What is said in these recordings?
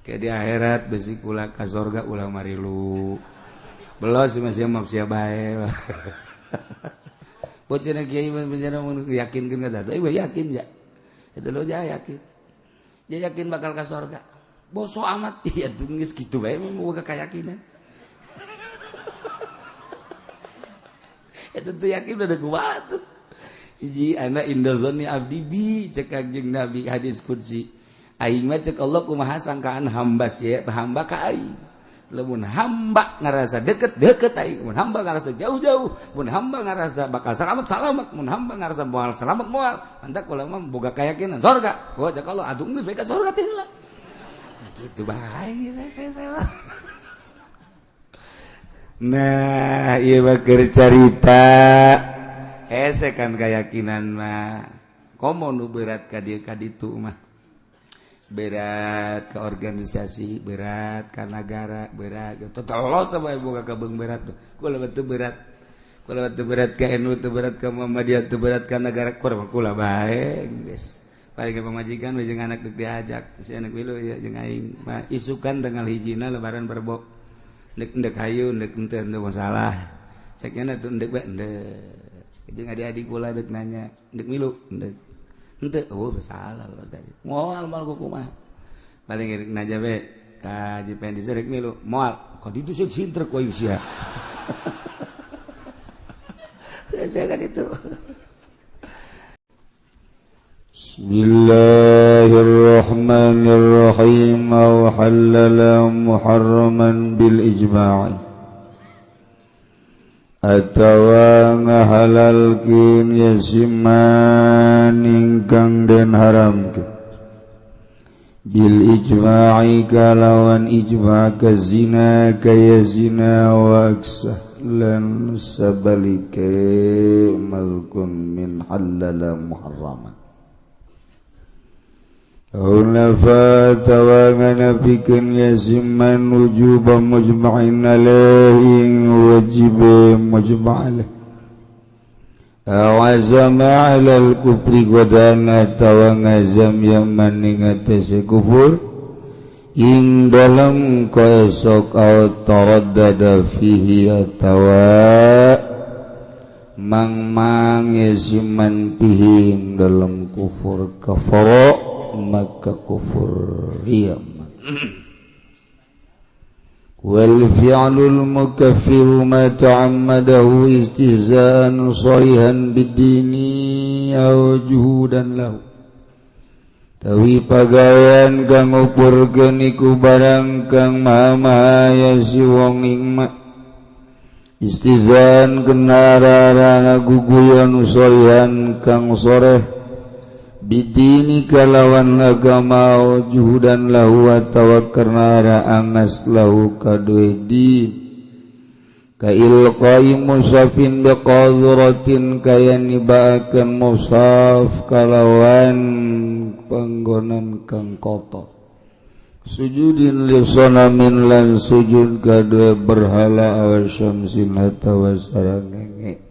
Kayak di akhirat besi kula ka sorga ulah marilu. Belos masih mah sia bae. Bocah kiai bencana mun yakinkeun ka satu, yakin ya. Itu lo yakin. Dia yakin bakal ka sorga. Boso amat iya tuh geus kitu bae mah boga keyakinan. Itu tuh yakin udah kuat tuh. Hiji ana indazonni abdi bi cek Kanjeng Nabi hadis qudsi. Aing mah cek Allah kumaha sangkaan hamba sia, hamba ka aing. Lamun hamba ngarasa deket-deket aing, mun hamba ngarasa jauh-jauh, mun hamba ngarasa bakal selamat selamat, mun hamba ngarasa moal selamat moal. Mantak kula mah boga keyakinan sorga. Oh cek Allah atuh geus bae ka sorga teh heula. Nah gitu bae saya. Nah, ieu mah keur carita. Hese kan keyakinan mah. Komo nu berat ka dieu ka ditu mah. Berat ke organisasi, berat ka nagara, berat. Tetelos sama boga kabeung berat. Kula teu berat. Kula teu berat ka NU, teu berat ka Muhammadiyah, teu berat ka nagara. Kula bae geus. Paling ke pamajikan jeung anak deuk diajak. Si anak milu ya jeung aing. Mah isukan tanggal hijina lebaran berbok. Ndek ndek hayu ndek henteu henteu masalah. Ceknya tuh ndek bae ndek. Jeung adik-adik kula deuk nanya, ndek milu ndek. Henteu, oh salah tadi. Moal moal ku kumaha. Paling rek nanya bae ka Haji Pendi rek milu, moal. Ka ditu sieun sintrek ku aing sia. Saya kan itu. Bismillahirrahmanirrahim. Wa halala muharraman bil ijma' atawa ngahalalkeun yasiman ingkang den haramkeun bil ijma'i kalawan ijma' ka zina kaya zina wa aksah lan sabalike malkun min halala muharraman Hunafa tawangana pikeun yasiman wujuba mujma'in alaihi wajib mujma' alaih awazama alal kufri godana tawangazam yaman ing atase kufur ing dalem kaesok au taraddada fihi atawa mang-mang yasiman fihi ing dalem kufur kafara maka kufur yaman. Wal fi'lul mukaffiru ma ta'ammadahu istihza'an sharihan bid-dini aw juhudan lahu. Tawi pagawean kang ngupurkeun iku barang kang maha-maha ya si wong ing ma. Istihza'an kena rara ngaguguyon sharihan kang soreh bidini kalawan agama juhudan lahu atawa karena angas lahu kadue din ka ilqai musafin biqadratin kaya nibaakeun musaf kalawan panggonan kang kotor sujudin li sonamin lan sujud kadue berhala awasyamsin atawa sarangenge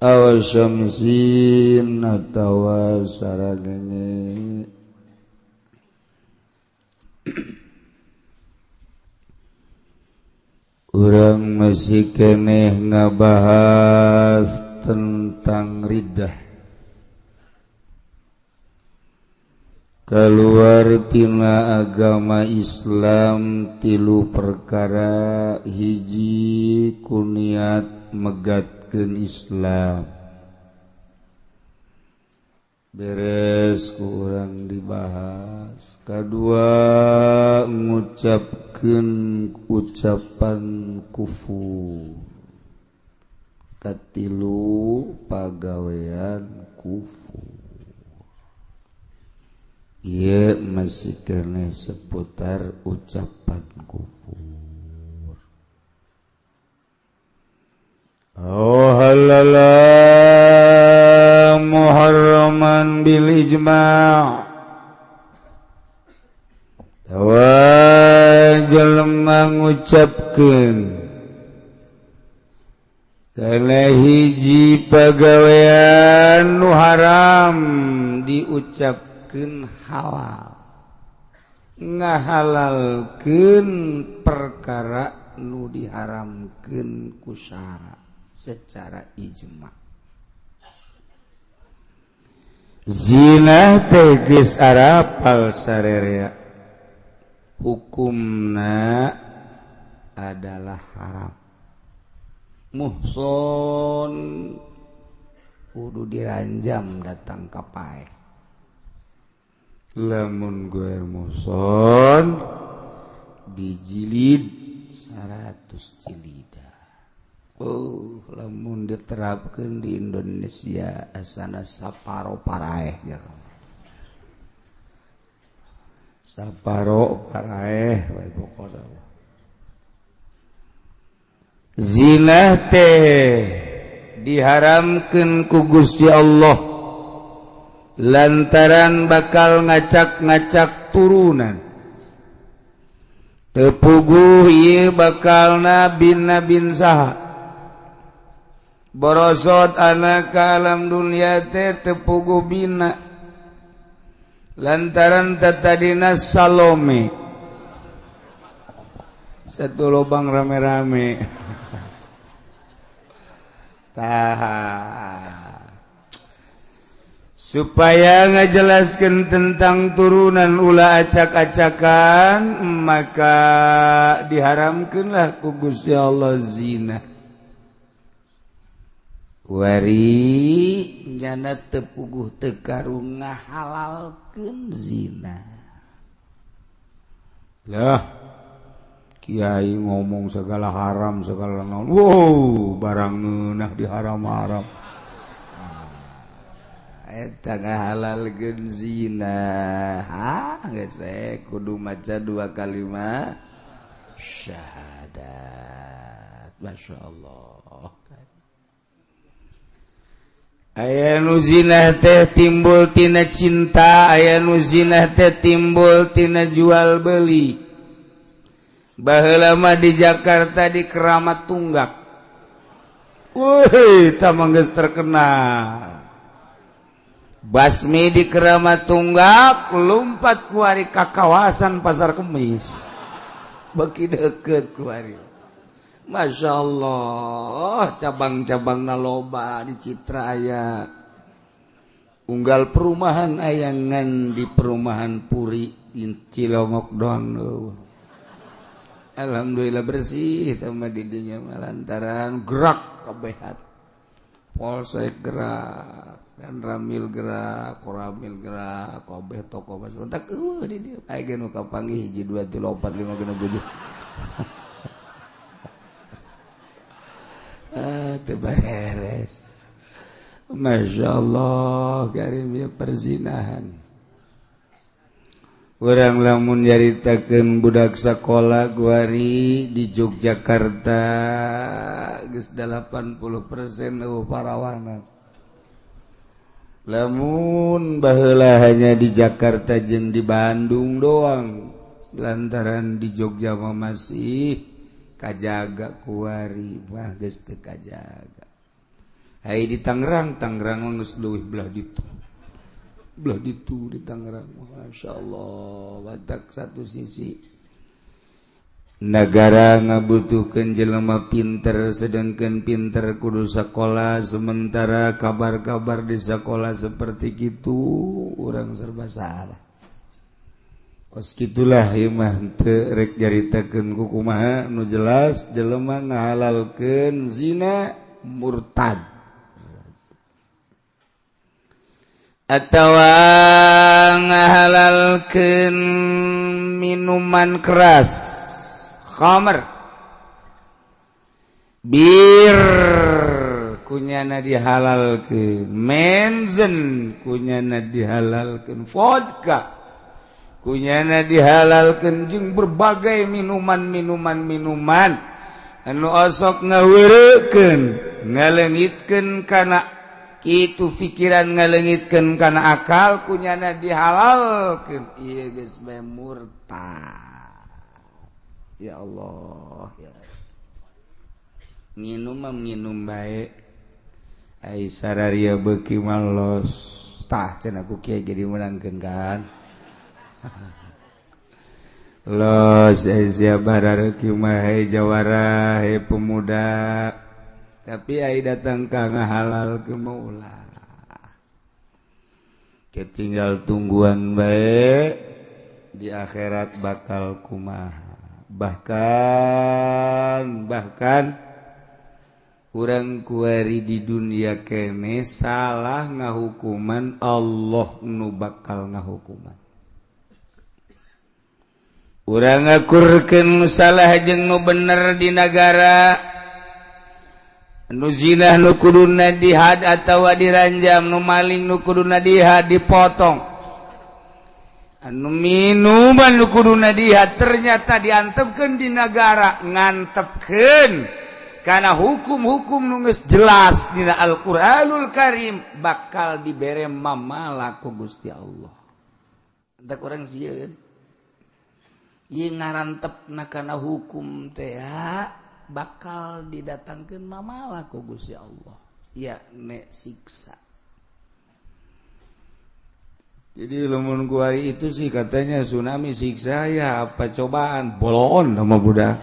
awasyamsin atawa sarangenge. Urang masih keneh ngabahas tentang riddah. Keluar tina agama Islam tilu perkara, hiji kuniat megatkeun Islam beres ku urang dibahas. Kadua ngucapkeun ucapan kufur. Katilu pagawean kufur. Ieu masih keneh seputar ucapan kufur. Oh halala muharraman bil ijma' tawa jelema ngucapkeun kana hiji pagawean nu haram diucapkeun halal. Ngahalalkeun perkara nu diharamkeun ku syara secara ijma. Zina teh geus arapal sarerea, hukumna adalah haram. Muhson kudu diranjam datang ka paeh. Lamun goer muhson dijilid 100 jilida. Oh, lamun diterapkan di Indonesia asana saparo paraeh jero. Saparo paraeh wae pokona. Zina teh diharamkeun ku Gusti Allah lantaran bakal ngacak-ngacak turunan. Teu puguh ieu bakal nabin-nabin saha. Borosot anak ka alam dunia teh teu puguh bina. Lantaran tatadina Salome. Satu lubang rame-rame. Tah. Supaya ngajelaskan tentang turunan ulah acak-acakan, maka diharamkanlah ku Gusti Allah zina. Wari nyana teu puguh teu karung ngahalalkeun zina. Lah, kiai ngomong segala haram segala naon. Wow, barang ngeunah diharam-haram. Eta ngahalalkeun zina. Ha, geus kudu maca dua kalimat syahadat. Masya Allah. Aya nu zina teh timbul tina cinta, aya nu zina teh timbul tina jual beli. Baheula mah di Jakarta di Keramat Tunggak. Wih, tah geus terkenal. Basmi di Keramat Tunggak lumpat kuari ka kawasan Pasar Kemis. Beki deket kuari. Masya Allah, cabang-cabang loba di Citra aya. Unggal perumahan ayangan di perumahan Puri Cilongok doang. Alhamdulillah bersih sama didinya lantaran gerak kabehat. Polsek gerak dan Ramil gerak, Koramil gerak, kabeh toko masuk. Tak eueuh di dieu. Aya ge nu kapanggih 1 2 3 4 5 6 7. Ah, teu beres. Masya Allah, karim ya perzinahan. Urang lamun nyaritakeun budak sakola guari di Yogyakarta geus 80% eueuh parawanan. Lamun baheula hanya di Jakarta jeung di Bandung doang, lantaran di Jogja mah masih kajaga kuari, mah geus teu kajaga. Ai di Tangerang, Tangerang mah geus leuwih belah ditu. Belah ditu di Tangerang, Masya Allah, batak satu sisi negara ngabutuhkeun jelema pinter, sedangkan pinter kudu sakola, sementara kabar-kabar di sekolah seperti gitu urang serba salah. Kos kitulah ieu mah teu rek nyaritakeun ku kumaha nu jelas jelema ngahalalkeun zina murtad. Atawa ngahalalkeun minuman keras, khamr, bir kunyana dihalalkeun, menzen kunyana dihalalkeun, vodka kunyana dihalalkeun, jeung berbagai minuman-minuman anu osok ngaweurekeun, ngalengitkeun kana itu pikiran, ngalengitkeun kana akal kunyana dihalalkeun. Ieu geus bae murtad. Ya Allah, ya. Nginum mah nginum bae. Ai sararia beuki malos. Tah cenah ku kiai ge dimeunangkeun kan. Los siapa rareuki mah hei jawara hei pemuda tapi ai datang ka ngahalal ke maulah ketinggal tungguan bae di akhirat bakal kumaha. Bahkan urang kuari di dunia kene salah ngahukuman Allah nu bakal ngahukuman. Urang ngakurkeun salah jeung nu bener di nagara, nu zinah nu kuduna dihad atawa diranjam, nu maling nu kuduna dihad dipotong, anu minuman nu kuduna dihad ternyata diantepkeun di nagara, ngantepkeun karena hukum-hukum nu geus jelas dina Al-Qur'anul Karim bakal dibere mamala ku Gusti Allah. Entak urang sieun ieu ngarantepna kana hukum teh bakal didatangkeun mamala ku Gusti Allah, ya nek siksa. Jadi lamun kuari itu sih katanya tsunami siksa ya apa cobaan bolon sama budak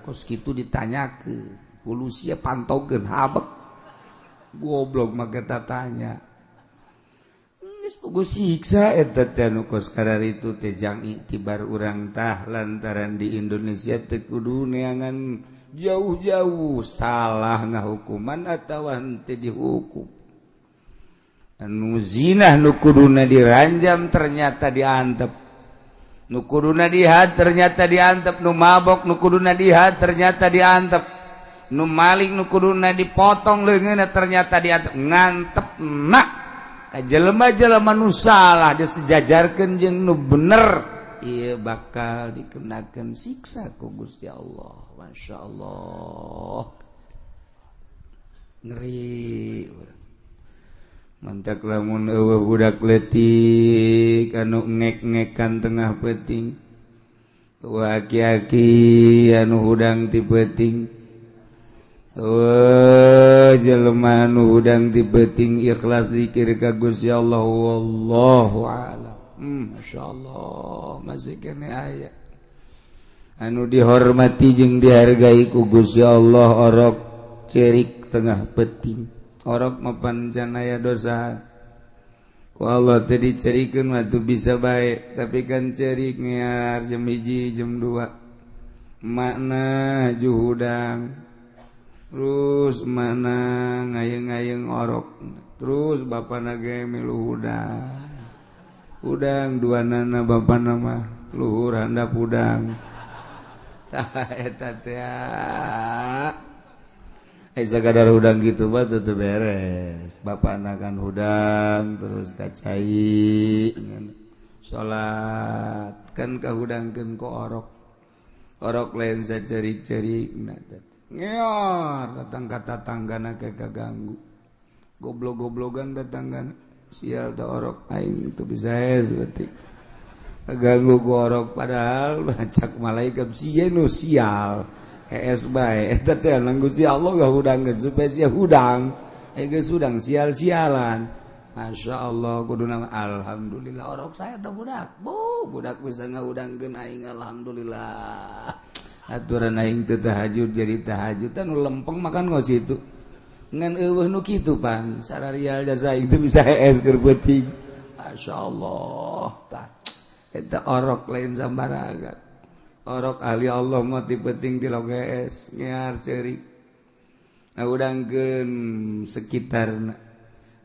kos kitu ditanyakeun kulusia pantogeun habek goblok mah kita tanya geus pugu siksa eta teh nu kos kararitu teh jang iktibar urang tah lantaran di Indonesia teu kudu neangan jauh-jauh salah ngahukuman atawa henteu dihukum. Anu zinah nu kuduna diranjam ternyata diantep, nu kuduna dihad ternyata diantep, nu mabok nu kuduna dihad ternyata diantep, nu maling nu kuduna dipotong leungeunna ternyata diantep. Ngantep nak ka jelema-jelema nu salah disejajarkeun jeung nu bener ieu bakal dikenakeun siksa ku Gusti Allah. Masya Allah, ngeri. Mantak lamun eueuh budak leutik anu ngek-ngekan tengah peuting, eueuh aki-aki anu hudang ti peuting, eueuh jelema anu hudang ti peuting ikhlas zikir ka Gusti Allah, wallahu a'lam. Masya Allah, masih kene aya anu dihormati jeung dihargai ku Gusti Allah orok cerik tengah peuting. Orok mapan can aya dosa ku Allah teh dicerikeun mah teu bisa bae, tapi kan cerik ngear jam 1 jam 2 makna juhudang terus makna ngayeng-ngayeng orok terus bapana ge milu hudang hudang dua nana bapana mah luhur handap hudang. Tah eta teh sakadar hudang gitu mah teu beres. Bapana kan hudang terus kacai salat kan kahudangkeun ku orok. Orok lain sacerik-cerik ngeor datang ka tatanggana ke kaganggu. Goblok-goblogan datanggana sial teh orok aing teu bisa berarti. Kaganggu ku orok padahal cak malaikat sieun nu sial. Es bae eta teh nang Gusti Allah ngahudangkeun supaya sia hudang. Geus hudang sial-sialan. Masya Allah kuduna alhamdulillah orok saya teh budak. Bu, budak bisa ngahudangkeun aing alhamdulillah. Aturan aing teu tahajud jadi tahajud teh nu lempeng makan kos kitu. Ngan eueuh nu kitu pan sararial jasa aing teu bisa hees keur peuting. Masya Allah tah eta orok lain sambarangan. Orok ahli Allah mah ti penting ti loges ngear ceurik. Ngahudangkeun sekitarna.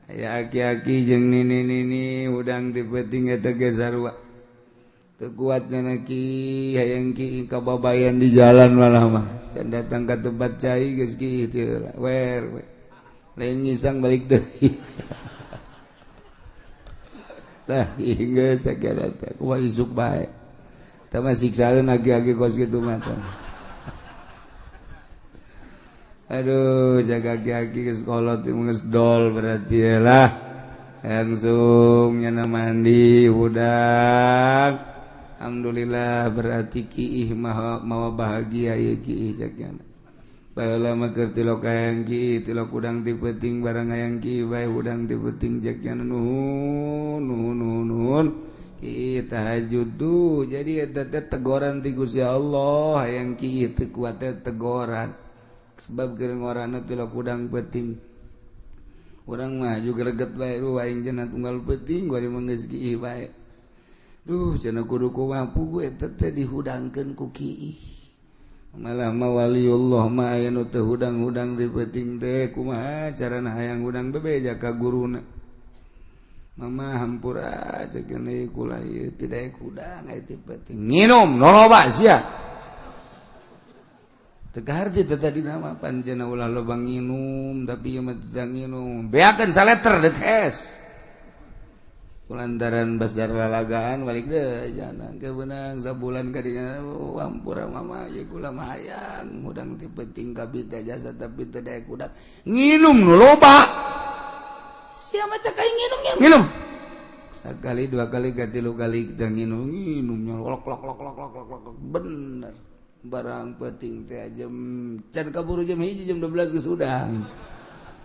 Aya aki-aki jeung nini-nini hudang ti penting eta ge sarua. Teu kuat nya ki hayang ki kababayan di jalan malah mah. Can datang ka tempat cai geus ki teu wer we. Lain ngisang balik deui. Lah geus sagala teh kumaha isuk bae. Tama siksaeun agi-agi kos kitu mah. Aduh, jaga agi-agi geus kolot geus dol berarti lah. Langsung nyana mandi budak. Alhamdulillah berarti kiih maha mawa bahagia ieu kiih cek nyana. Baheula mah keur tilok hayang kiih, tilok hudang ti peuting barang hayang kiih bae hudang ti peuting cek nyana nuhun nuhun nuhun nuhun. Ki tahajud tuh jadi eta teh tegoran ti Gusti Allah hayang ki teu kuat teh tegoran. Sebab keur ngorana teh kudang peuting. Urang mah juga reget bae aing cenah tunggal peuting bari mah geus kiih bae. Duh cenah kudu kumaha pugu eta teh dihudangkeun ku kiih. Malah mah waliullah mah aya nu teu hudang-hudang di peuting teh kumaha carana hayang hudang bebeja ka guruna. Mama hampura cek ieu kula ieu teu daek hudang aya ti peuting. Nginum loba sia. Teu kaharti teh tadi nama pancena ulah loba nginum tapi ieu mah teu nginum. Beakeun saleter deuk es. Kulantaran basar lalagaan balik deui jana kebeunang sabulan ka dinya hampura mama ieu kula mah hayang hudang ti peuting kabita jasa tapi teu daek hudang. Nginum nu loba. Sia mah cak aing nginum nginum. Sakali dua kali tilu kali kita nginum nginumnya lok lok lok lok lok lok bener. Barang penting teh jam can kaburu jam 1 jam 12 geus hudang.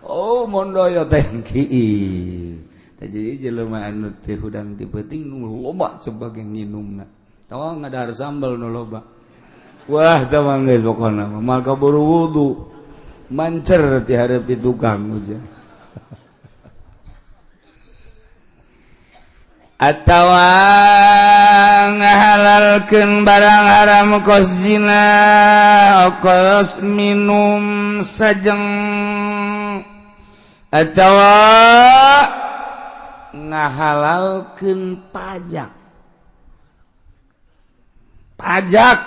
Oh mondoyo teh kieu. Teh jadi jelema anu teh hudang ti peuting nu loba sebagai nginumna. Tawa ngadahar sambal nu loba. Wah tah mah geus pokona mah mal kaburu wudu. Mancer ti hareup ti tukang uja. Atawa ngahalalkeun barang haram kos zina kos minum sajeng atawa ngahalalkeun pajak pajak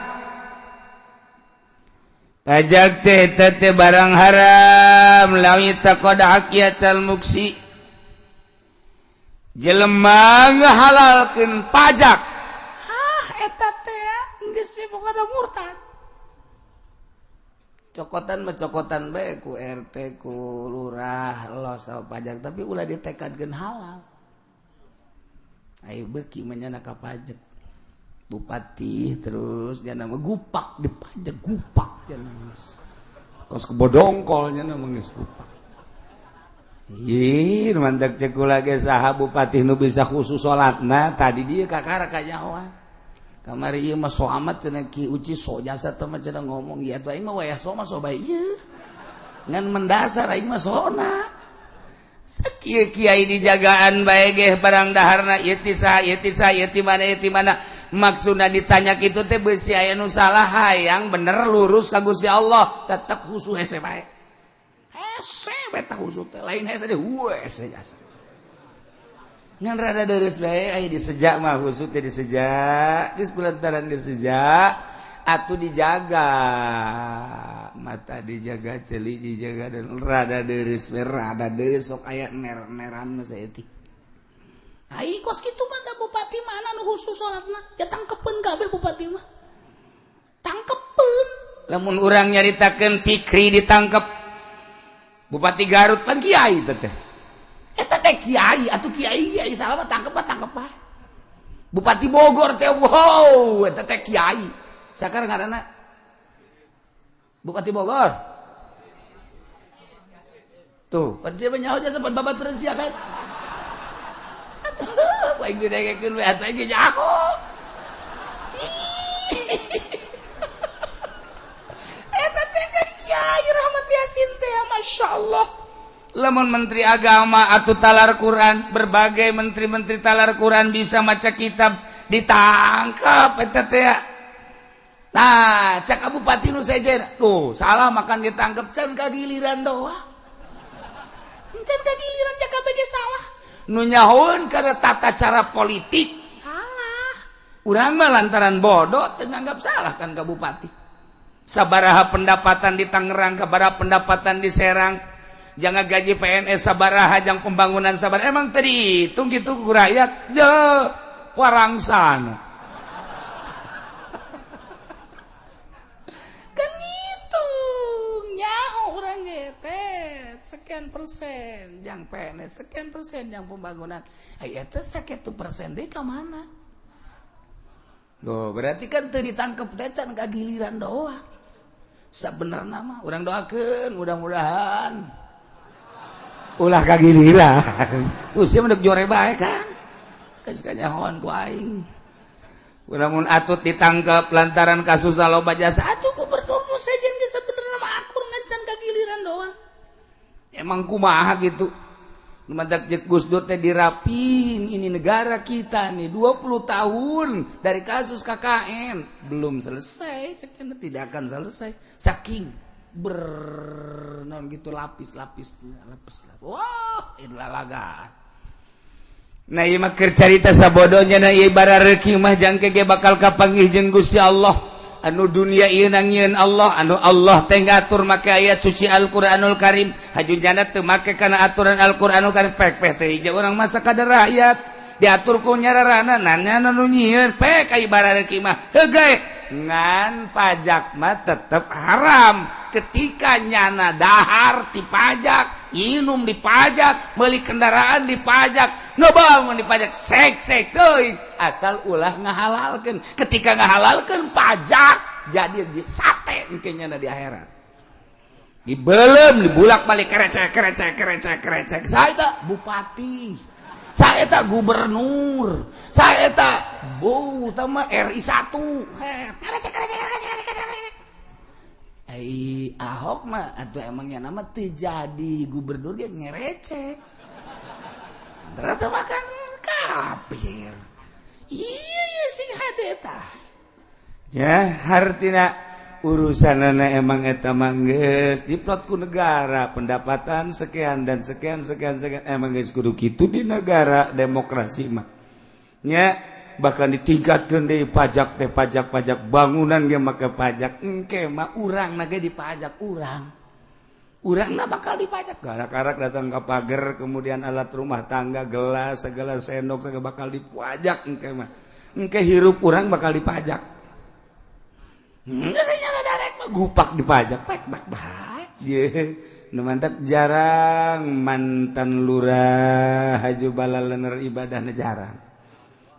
pajak teh teh barang haram lawi taqad haqiyatal muksi jelema ngahalalkeun pajak. Hah eta teh geus we pokona murtad. Cokotan mah cokotan bae ku RT ku lurah los sama pajak tapi ulah ditekadkeun halal. Ayo beuki mah nyana ka pajak. Bupati terus nyana mah gupak di pajak gupak nyana geus. Kos kebodongkol nyana mah geus gupak. Ih, mantak cek kula ge saha bupati nu bisa khusus salatna tadi dia kakara kanyahoan. Kamari ieu mah so amat cenah Ki Uci so jasa teh mah cenah ngomong ieu atuh aing mah wayah so mah so bae ieu. Ngan mendasar aing mah sona. Sakieu kiai dijagaan bae ge barang daharna ieu ti saha ieu ti saha ieu ti mana ieu ti mana. Maksudna ditanya kitu teh beusi aya nu salah hayang bener lurus ka Gusti Allah tetep khusus hese bae. Hese beta khusus teh lain hese deh hese jasa. Ngan rada deres bae aya disejak mah khusus teh disejak, geus pelantaran disejak atuh dijaga. Mata dijaga, ceuli dijaga dan rada deres bae rada deres sok aya ner-neran mah saeutik. Ai kos kitu mah da bupati mana nu khusus salatna? Ya tangkepeun kabeh bupati mah. Tangkepeun. Lamun urang nyaritakeun Pikri ditangkep Bupati Garut pan kiai teh. Eta teh kiai atuh kiai kiai salah mah tangkep ah. Bupati Bogor teh wow eta teh kiai. Sakarang ngaranna Bupati Bogor. Tuh, pan sia nyaho nya sempat babaturan sia kan. Atuh, aing didengekeun we atuh aing nyaho. Eta teh kan kiai Rahmat Yasin teh Masya Allah. Lamun menteri agama atau talar Quran, berbagai menteri-menteri talar Quran bisa maca kitab ditangkap eta teh. Nah, cak bupati nu sejen, tuh salah makan ditangkap can kagiliran doang. Can kagiliran jaka bege salah. Nu nyahoeun kana tata cara politik salah. Urang mah lantaran bodoh teu nganggap salah kan ka bupati. Sabaraha pendapatan di Tangerang, sabaraha pendapatan di Serang, jangan gaji PNS sabaraha, jang pembangunan sabaraha. Emang tadi hitung gitu ku rakyat, je parangsana. Kan ngitung, nyaho urang ge teh sekian persen jang PNS, sekian persen jang pembangunan. Ai eta sakitu persen deui ka mana? Tuh, berarti kan teu ditangkep teh can kagiliran doang. Sabenerna mah urang doakeun mudah-mudahan ulah kagiliran. Tuh sia mah deuk jore bae kan. Geus kanyahoan ku aing. Lamun Atut ditangkap lantaran kasus loba jasa, atuh gubernur nu sejen ge sebenarnya mah akur, ngan kagiliran doang. Emang kumaha gitu? Mantak jeung Gus Dur teh dirapin ini negara kita nih, 20 tahun dari kasus KKN belum selesai, cek tidak akan selesai, saking ber non gitu lapis-lapis lapis lapis, wah, laga. Nah, ieu mah keur carita sabodonya. Nah, ieu barareuki mah jangke ge bakal kapanggih jeung Gusti Allah. Anu dunia ieu nyieun Allah, anu Allah teh ngatur make ayat suci Al-Qur'anul Karim. Haju nyana teu make kana aturan Al-Qur'anul Karim, pek pek teh hiji urang masa kadar rakyat diatur ku nyararana nanya nu nyieun pek ai barareuki mah heuh ngan pajak mah tetep haram. Ketika nyana dahar dipajak, minum dipajak, beli kendaraan dipajak, ngebangun dipajak, sek sek teuing asal ulah ngahalalkeun. Ketika ngahalalkeun pajak jadi disate engke nyana di akhirat, dibelem, dibulak balik, kerecek kerecek kerecek kerecek. Saya tak bupati, saya tak gubernur, saya tak bu tama RI 1, kerecek kerecek kerecek kerecek. Ai Ahok mah atau emangnya nama terjadi gubernur dia ngerecek. Ternyata makan kafir. Iya iya, sing hade tah. Ya, hartina urusanana emang eta mah geus diplot ku negara, pendapatan sekian dan sekian sekian sekian, emang geus kudu kitu di negara demokrasi mah. Nya, bahkan ditingkatkan deui pajak teh, pajak pajak bangunan ge make pajak. Engke mah urang na ge dipajak, urang urang na bakal dipajak. Karak-karak datang ke pagar, kemudian alat rumah tangga, gelas segala, sendok segala bakal dipajak. Engke mah engke hirup urang bakal dipajak. Enggak nyala darek mah gupak dipajak pek bak bae. Nu mantak jarang mantan lurah haju balalener ibadahna, jarang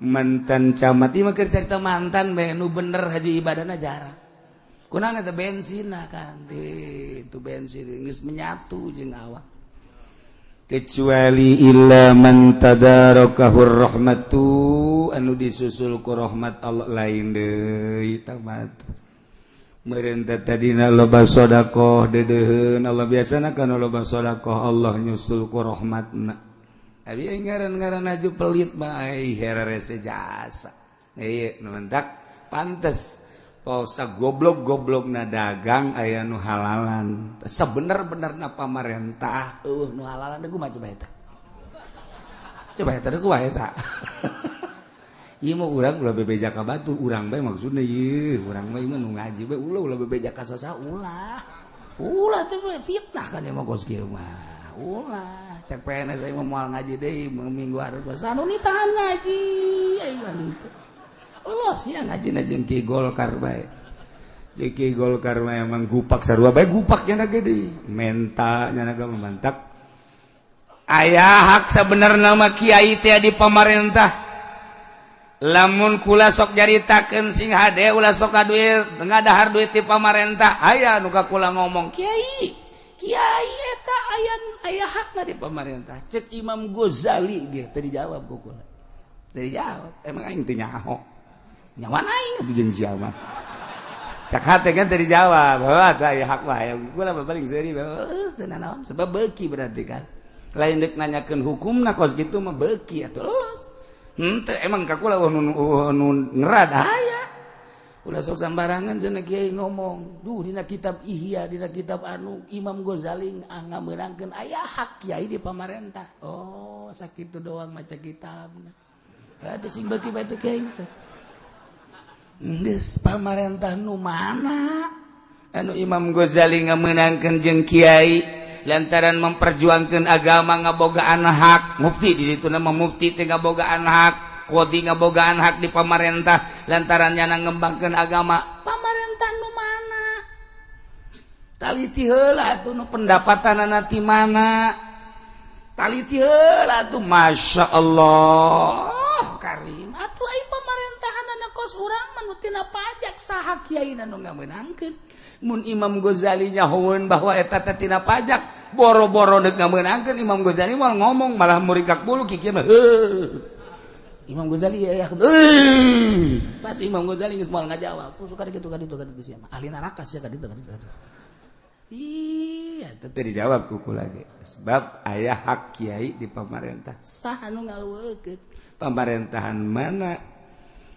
mantan camat. Ieu mah keur carita mantan bae, nu bener haju ibadahna jarang. Kunaon eta? Bensin kan itu, bensin geus menyatu jeung awak, kecuali illa man tadarakahur rahmatu, anu disusul ku rahmat Allah, lain deui tamat. Meureun teh tadina loba sedekah deudeuheun Allah. Biasana kana loba sedekah Allah nyusul ku rahmatna. Abi ngaran-ngaran aju pelit mah ai hererese jasa. Ieu nu mentak pantes pausa goblok-goblok na dagang aya nu halalan. Sebener-benerna pamarentah eueuh nu halalan deui, kumaha coba eta? Coba eta deui kumaha eta? Ieu mah urang ulah bebeja ka batur, urang bae maksudna ieu, urang mah ieu mah nu ngaji bae, ulah ulah bebeja ka saha, ulah. Ulah teh fitnah kan ieu mah kos kieu mah. Ulah, cek PNS aing mah moal ngaji deui minggu hareup. Anu tahan ngaji aing mah teu. Los ya ngaji na jeung Ki Golkar bae. Jeung Ki Golkar mah emang gupak sarua bae, gupak nya gede. Menta nya ge mantak. Aya hak sebenarnya mah kiai teh di pamarentah. Lamun kula sok nyaritakeun sing hade, ulah sok duit ngadahar duit ti pamarentah, aya nu ka kula ngomong, "Kiai, kiai eta aya aya hakna di pamarentah." Cek Imam Ghazali ge teu dijawab ku kula, teu dijawab. Emang aing teu nyaho nyawan aing atuh jeung sia mah. Cak hate kan teu dijawab. Heuh, atuh aya hak mah aya. Kula paling seuri geus teu nanaon, sebab beuki berarti kan lain deuk nanyakeun hukumna kos kitu mah, beuki atuh los. Henteu emang ka kula nu ngerad aya. Ulah sok sambarangan cenah kiai ngomong. Duh, dina kitab Ihya, dina kitab anu Imam Ghazali ngameunangkeun aya hak kiai di pamarentah. Oh, sakitu doang maca kitabna. Teu sing beuki bae teh kiai. Geus, pamarentah nu mana? Anu Imam Ghazali ngameunangkeun jeung kiai lantaran memperjuangkan agama ngabogaan hak, mufti di ditu nama mufti teh ngabogaan hak, qadhi ngabogaan hak di pamarentah lantaran nyana ngembangkeun agama. Pamarentah nu mana? Taliti heula atuh nu pendapatanana ti mana, taliti heula atuh. Masya Allah Karim atuh, ai pamerintahanana kos urang mah nu tina pajak, saha kiai nu ngamenangkeun? Mun Imam Ghazali nyahoeun bahwa eta teh tina pajak, boro-boro deuk ngamenangkeun, Imam Ghazali moal ngomong, malah murikak bulu kieu mah. Heuh, Imam Ghazali ya, pas Imam Ghazali geus moal ngajawab tuh suka dikitu ka ditu ka ditu sia mah ahli neraka sia ka ditu ka ditu. Iya, teu dijawab ku kula ge. Sebab aya hak kiai di pamarentah. Saha nu ngaweukeun? Pemerintahan mana?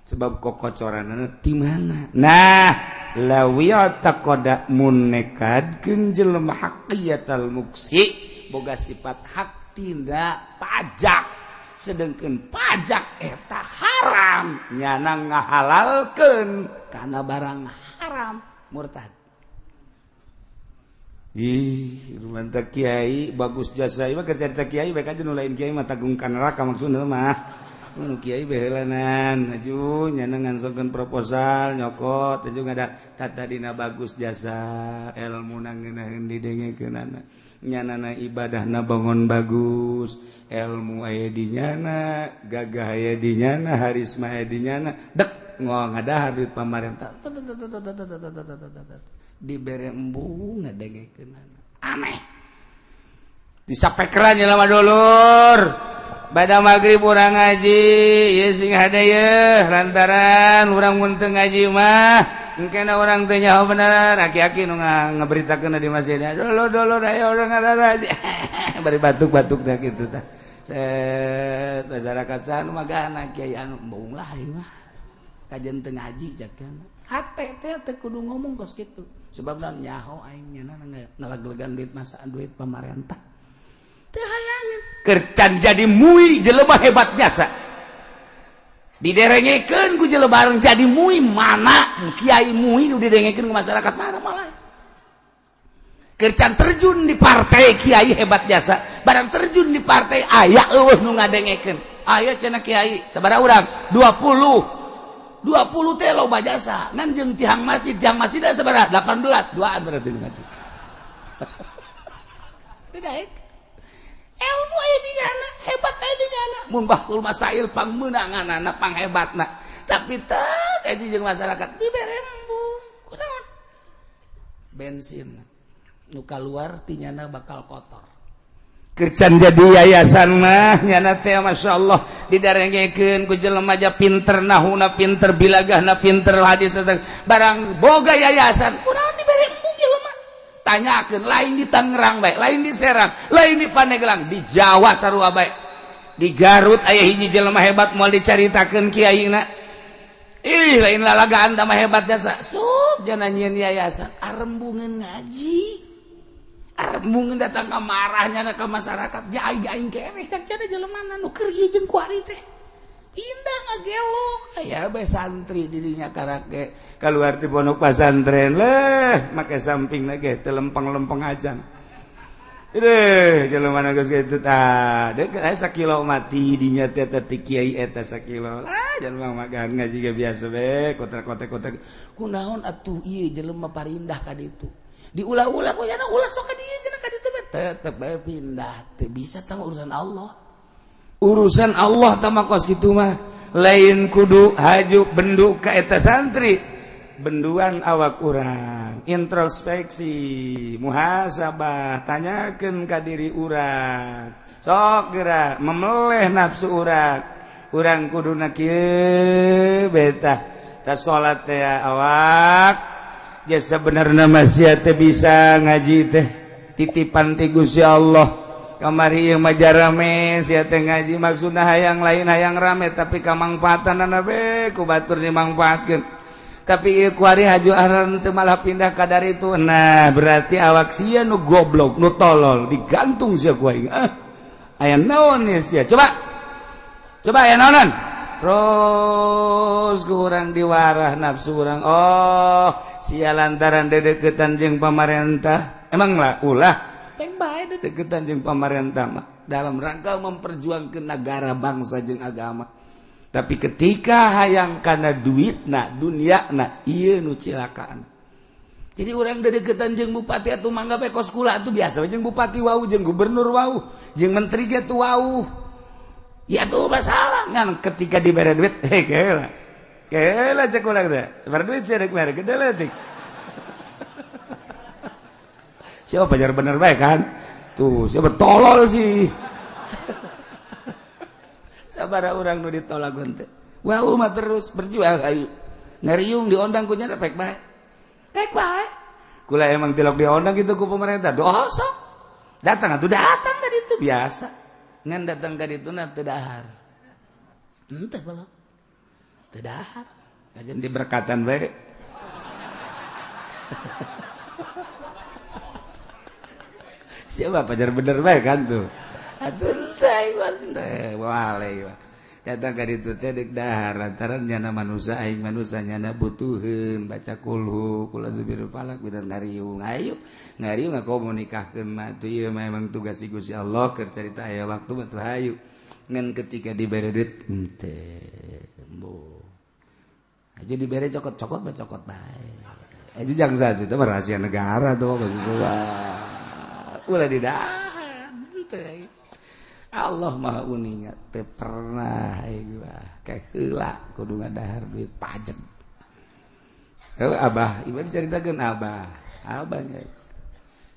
Sebab kokocoranana di mana? Nah, lawiya taqada mun nekadkeun jelema haqiyatal muksi boga sifat hak tindak pajak. Sedangkan pajak eta haram, nyana ngahalalkeun kana barang haram, murtad. Ih, mantap kiai bagus jasa ieu mah keur carita kiai bae aja nu lain kiai mah tanggung ka neraka maksudna mah. Nu kiai behelanan aju nyana ngansongkeun proposal nyokot aju ngada tatadina bagus jasa elmuna ngeunaheun didengekeunana. Nyanana ibadahna bangun bagus, elmu aya di nyana, gagah aya di nyana, harisma aya di nyana, dek ngadahar duit pamarentah. Dibere embung ngadengekeunana. Aneh. Disapekeran jelema dulur. Bada magrib urang ngaji, ieu sing hade yeuh lantaran urang mun teu ngaji mah engkena urang teu nyaho bener, aki-aki nu ngaberitakeun di masjid. Dulur-dulur ayo urang ngaji. Bari batuk-batuk teh kitu tah. Set masyarakat sanu magana kiai anu embung lah ieu mah. Kajen teu ngaji jakana. Hate teh teu kudu ngomong kos kitu. Sebab nyaho aing nyana ngalaglegan duit masaan duit pamarentah. Teu hayangeun. Kercan jadi mui jelema hebat jasa. Diderengekeun ku jelema bareng jadi mui mana kiai mui nu didengekeun ku masyarakat mana malah. Kercan terjun di partai kiai hebat jasa, barang terjun di partai aya eueuh nu ngadengekeun. Aya cenah kiai sabaraha urang? 20. 20 teh loba jasa ngan jeung tiang masjid sabaraha 18 duaan berarti ngaji. Tidak ilmu aya di nyana hebat aya di nyana mun bahul masail pangmeunanganana panghebatna tapi teu kaji jeung masyarakat dibere embung kunaon bensin nu kaluar ti nyana bakal kotor. Kercan jadi yayasan mah nyana teh masyaallah didarengekeun ku jelema aja pinter nahuna pinter bilagahna pinter hadis barang boga yayasan kunaon dibere embung jelema tanyakeun lain di Tangerang bae lain di Serang lain di Pandeglang di Jawa sarua bae di Garut aya hiji jelema hebat moal dicaritakeun kiaina ih lain lalagaan tah mah hebat jasa sup jana nyieun yayasan arembungeun ngaji arembungeun datang ka marahnya ke masyarakat ja aing keneh cak cenah jelema nu keur ieu jeung kuari teh pindah ngagelok aya bae santri di dinya karake kaluar ti pondok pasantren leh make sampingna ge teu lempeng-lempeng acan. Deuh jelema geus kitu tah deuk aya sakilo mati dinya teh teh kiai eta sakilo lah jelema magan ngaji ge biasa be kotak-kotak-kotak kunaon atuh ieu jelema parindah ka ditu diulah-ulah ku nya ulah sok ka dieu cenah ka ditu tetep bae pindah teu bisa tah urusan Allah. Urusan Allah tah mah kos kitu mah lain kudu haju bendu ka eta santri benduan awak urang introspeksi muhasabah tanyakeun ka diri urang sok geura memeleh nafsu urang urang kuduna kieu betah ta salat teh awak jasa benerna masih teh bisa ngaji teh titipan ti Gusti Allah kamari ieu mah jarame sia teh ngaji maksudna hayang lain hayang rame tapi kamangfaatanana be ku batur dimangfaatkeun tapi ieu kuari haju aran teu malah pindah ka dari itu. Nah berarti awak sia nu goblok nu tolol digantung sia ku aing ah aya naon ye sia coba coba aya naonan terus ku urang diwarah nafsu urang oh sia lantaran dedeketan jeung pamarentah emang lah ulah peng bae dedeketan jeung pamarentah mah dalam rangka memperjuangkan negara bangsa jeung agama. Tapi ketika hayang kana duitna dunyana ieu nu cilakaan. Jadi urang dedeketan jeung bupati atuh mangga bae kos kula atuh biasa jeung bupati wau jeung gubernur wau jeung menteri ge tuh wau. Ya tuh masalah ngan ketika dibere duit heh keula. Keula cek urang teh. Bere duit sia rek mere gede leutik. Siapa pajar bener bae kan? Tuh siapa tolol sih. Sabaraha urang nu ditolak henteu. Wah mah terus berjuang ayo. Ngariung diondang ku nya pek bae. Pek bae. Kula emang tilok diondang gitu ku pemerintah. Dosa. Datang atuh datang ka ditu biasa. Ngan datang ka ditu na teu dahar. Henteu kolot. Teu dahar. Kajen diberkatan bae. Siapa pajar bener bae kan tuh. Atuh teh wale datang ka ditu teh deuk dahar lantaran nyana manusia aing manusia nyana butuheun baca kulhu kula zubir falak bidan ngariung ayo ngariung ngakomo nikahkeun mah tuh ieu mah emang tugas Gusti Allah keur carita aya waktu mah tuh hayu ngan ketika dibere duit henteu embo aja dibere cokot-cokot bae cokot bae aja jang satu itu rahasia negara tuh maksud ulah didahar teh Allah maha uninga teu pernah gua kayak heula kudu ngadahar duit pajak. Heuh abah ieu dicaritakeun abah abahnya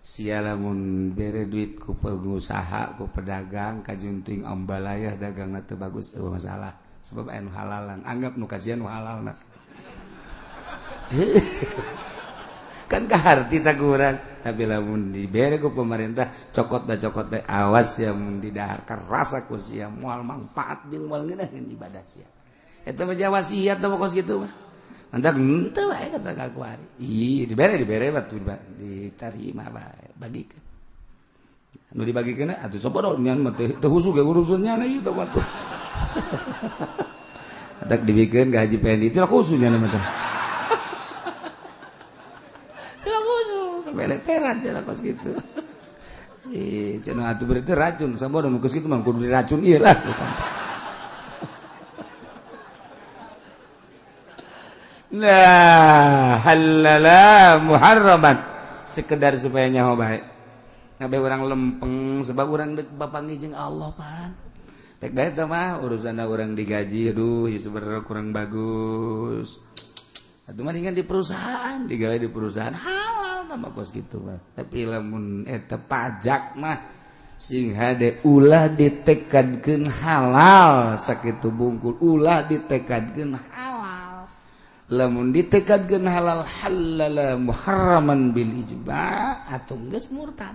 sia lamun bere duit ku pengusaha ku pedagang kajunting ambalayah dagangna teu bagus eueuh masalah sebab anu halalan anggap nu kasihan nu halalna. Kan kaharti taguran tapi lamun dibere ku pemerintah cokot da cokot da awas ya mun didahar kerasa ku sia moal manfaat jeung moal ngeunaheun ibadah sia eta mah wasiat teh kos kitu mah mantak henteu wae kata ka kuari ih dibere batu diterima bae bagikeun nu dibagikeun atuh sopodo nyan mah teu husu ge urusannya ieu teh batu atak dibikeun ka Haji Pendi teh khusus nya mah teh beleteran cenah kos kitu. Ih, cenah atuh berarti racun, sabodo nu kos kitu mah kudu diracun ieu lah. Nah, halala muharraman sekedar supaya nyaho bae. Ngabe urang lempeng sebab urang deuk bapanggih jeung Allah pan. Pek bae teh mah urusanna urang digaji aduh ieu sebenarnya kurang bagus. Atuh mendingan di perusahaan, digawe di perusahaan halal tambah kos gitu mah. Tapi lamun eta pajak mah sing hade ulah ditekadkeun halal sakitu bungkul ulah ditekadkeun halal. Lamun ditekadkeun halal halala muharraman bil ijma' atuh geus murtad.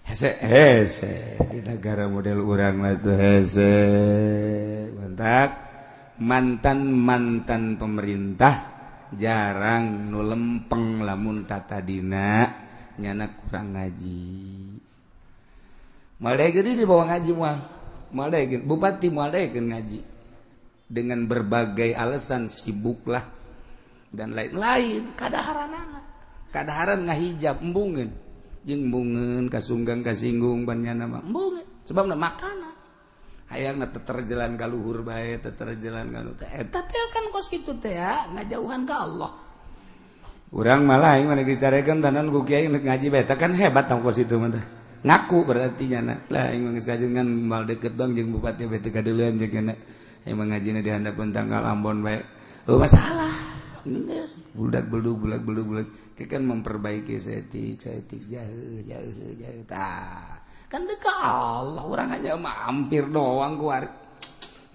Hese hese di negara model urang mah tuh hese mantak mantan-mantan pemerintah jarang nu lempeng lamun tatadina nyana kurang ngaji. Moal daekeun dibawa ngaji moal. Moal daekeun bupati moal daekeun ngaji. Dengan berbagai alasan sibuklah dan lain-lain kadaharanana. Kadaharan ngahijab embungeun. Jeung embungeun kasunggang kasinggung ban nyana mah embungeun sebabna makanan. Hayangna teterjalan ka luhur bae, teterjalan ka nu teh. Eta teh kan kos kitu teh ya, ngajauhan ka Allah. Urang malah aing mah dicarekeun tanan ku kiai ngaji bae, kan hebat tong kos itu mah teh. Ngaku berarti nyana. Lah aing mah geus kajengan mal deket bang jeung bupati bae teu kadeuleun jeung kana. Aing mah ngajina di handapeun tanggal Ambon bae. Oh masalah. Geus budak beldug budak beldug budak. Kan memperbaiki setik, setik jauh jauh jauh tah. Kan dekat Allah orang hanya mampir doang keluar.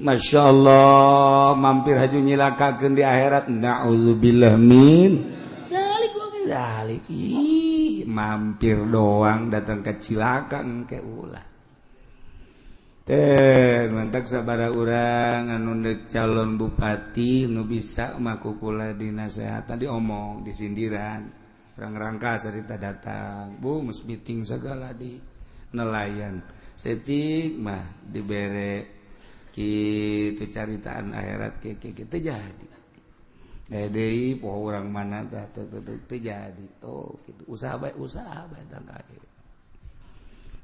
Masya Allah mampir haju nyilakakeun di akhirat. Na'udzubillah min dzalik wa min dzalik. Ih, mampir doang datang ke cilaka engke ulah. Teh mantak sabaraha urang anu deuk calon bupati nu bisa mah kukula dinasehatan diomong disindiran. Urang rangka sarita datang, bu geus meeting segala di nelayan setik mah dibere kitu caritaan akhirat kieu kieu teu jadi deui poho urang mana tah teu jadi oh kitu usaha bae tangka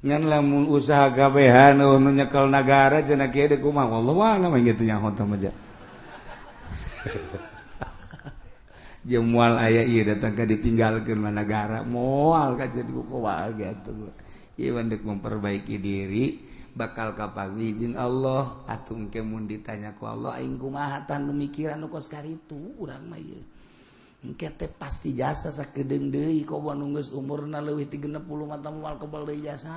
ngan lamun usaha kabehan nu nyekel nagara cenah kieu deui kumaha wallahu a'lam kitu nyaho teh mah jeung moal aya ieu datang ka ditinggalkeun mah nagara moal ka jadi kumaha kitu. Ieu dek memperbaiki diri bakal kapanggih jeung Allah atuh engke mun ditanya ku Allah aing kumaha tah nu mikiran nu kos karitu urang mah ieu engke teh pasti jasa sakedeung deui komo nu geus umurna leuwih ti 60 mah moal kebal deui jasa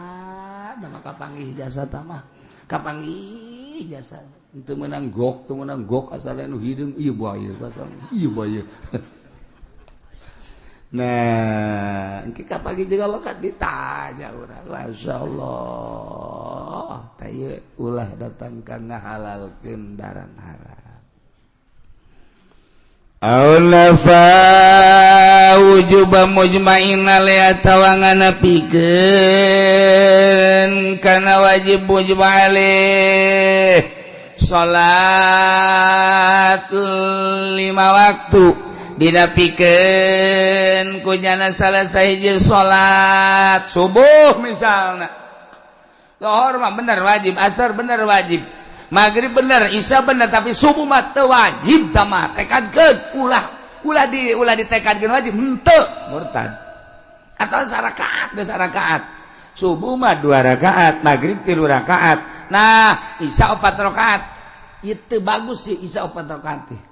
tah mah kapanggih jasa tah mah Kapanggih jasa teu meunang gok, teu meunang gok asal anu hideung ieu bae asal ieu bae. Nah, engke kapanggih jeung Allah kan ditanya urang. Masyaallah. Tah ieu ulah datang ka ngahalalkeun barang haram. Aw nafa wujuba mujma'in alaihi atawa nganapikeun kana wajib mujma' alaih salat 5 waktu dinapikeun ku nyana salah sahiji salat subuh misalna, zuhur mah bener wajib, asar bener wajib, maghrib bener, isya bener, tapi subuh mah teu wajib tah mah tekadkeun ulah ulah di ulah ditekadkeun wajib henteu murtad. Atau sarakaat geus rakaat subuh mah 2 rakaat, maghrib 3 rakaat, nah isya 4 rakaat. Itu bagus sih isya 4 rakaat teh.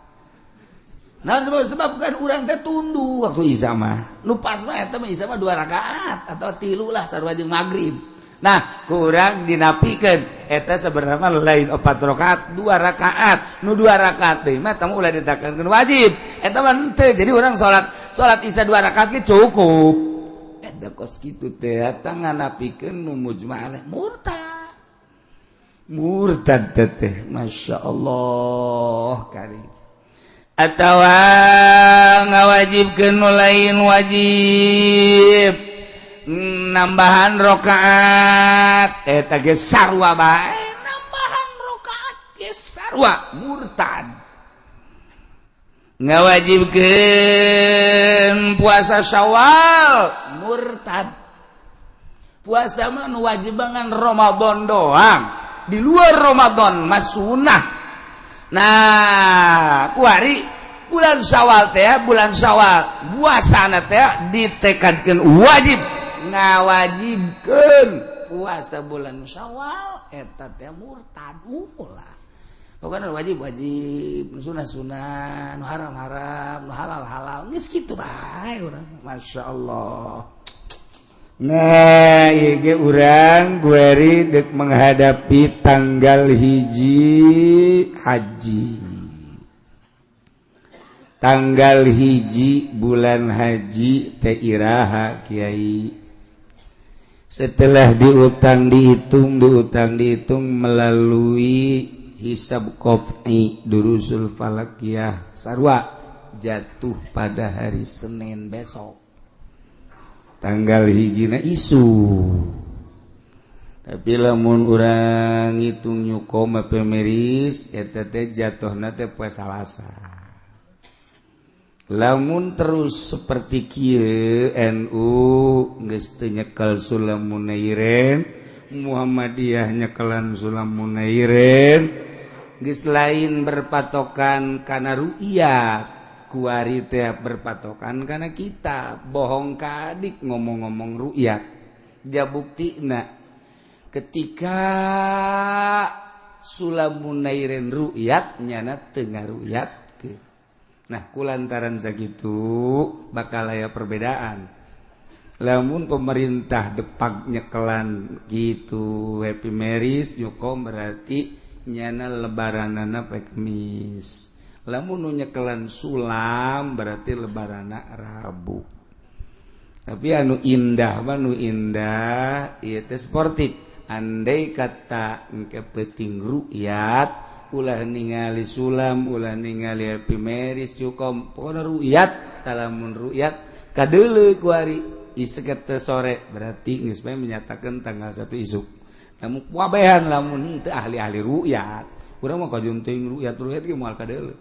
Nah sebab kan urang teh tunduh waktu isya mah. Nu pas mah eta mah isya mah 2 rakaat atau 3 lah sarua jeung maghrib. Nah kurang dinapikeun eta sebenarnya lain 4 rakaat, 2 rakaat. Nu 2 rakaat teh mah tamu ulah ditekankeun wajib. Eta mah henteu. Jadi urang salat isya 2 rakaat ge cukup. Eta kos kitu teh eta nganapikeun nu mujma' alaih murtad. Murtad teh Masya Allah karim. Atawa ngawajibkeun nu lain wajib nambahan rakaat eta ge sarua bae, nambahan rakaat ge sarua murtad. Ngawajibkeun puasa Syawal murtad. Puasa mah nu wajib ngan Ramadan doang, di luar Ramadan mah sunah. Nah kuari bulan Syawal teh, bulan Syawal puasana teh ditekadkeun wajib, ngawajibkeun puasa bulan Syawal eta teh murtad ulah. Pokoknya wajib wajib, sunah sunah, nu haram haram, nu halal halal, geus kitu bae urang. Masya Allah. Nah ieu ge urang gueri deuk menghadapi tanggal 1 haji. Tanggal 1 bulan haji teh iraha kiai. Setelah diutang dihitung, diutang dihitung melalui hisab qat'i durusul falakiyah sarua jatuh pada hari Senin besok. Tanggal 1 isu. Tapi lamun urang ngitung nyukom pemeris eta teh jatuhna teh poe Salasa. Lamun terus seperti kieu NU geus teu nyekel Sulam Munairin, Muhammadiyah nyekelan Sulam Munairin, geus lain berpatokan kana ru'yat, kuari teh berpatokan kana kitab, bohong kadik ngomong-ngomong ru'yat. Ja buktina ketika Sulam Munairin ru'yat nyana teu ngaru'yatkeun. Nah kulantaran sakitu bakal aya perbedaan. Lamun pemerintah depak nyekelan gitu Happy Marriage nyukom berarti nyana lebaranana poe Kemis. Lamun nu nyekelan sulam berarti lebaranana Rabu. Tapi anu indah mah nu indah ieu teh sportif. Andai kata engke peuting ru'yat ulah ningali sulam, ulah ningali Happy Marriage cukom, pokona ru'yat, talamun ru'yat kadeuleu ku ari iseket sore berarti geus bae menyatakan tanggal 1 isuk. Lamun wabehan lamun teu ahli-ahli ru'yat, urang mah kajeun teuing ru'yat-ru'yat ge moal kadeuleu.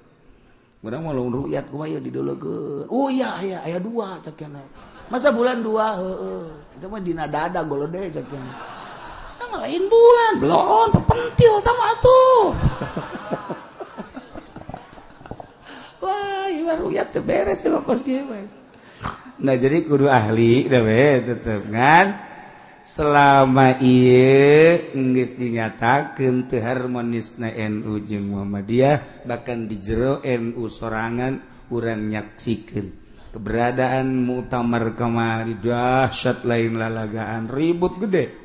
Urang mah lamun ru'yat kumaha ieu dideulekeun. Oh iya aya aya 2 cek cenah. Masa bulan 2 heeh. Itu mah dina dada golode cek cenah. Tah lain bulan, belon pepentil tah mah atuh. Wah, ieu ru'yat teu beres mah kos kieu mah. Nah jadi kudu ahli dah we tetep ngan selama ieu geus dinyatakeun teu harmonisna NU jeung Muhammadiyah, bahkan di jero NU sorangan urang nyaksikeun keberadaan muktamar kamari dahsyat, lain lalagaan ribut gede,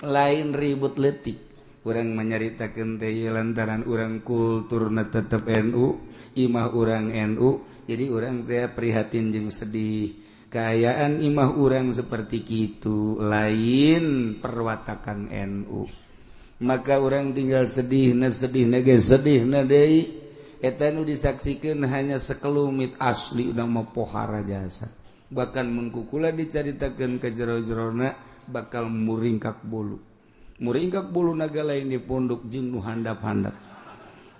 lain ribut leutik. Urang menyaritakeun teh lantaran urang kulturna tetep NU, imah urang NU, jadi urang teh prihatin jeung sedih. Kaayaan imah urang seperti kitu lain perwatakan NU. Maka urang tinggal sedih na sedih na ge sedih na deui. Eta nu disaksikeun hanya sekelumit asli udah mah pohara jasa. Bahkan mun ku kula dicaritakeun ke jero-jerona bakal muringkak bulu. Muringkak bulu naga lain di pondok jeung nu handap-handap.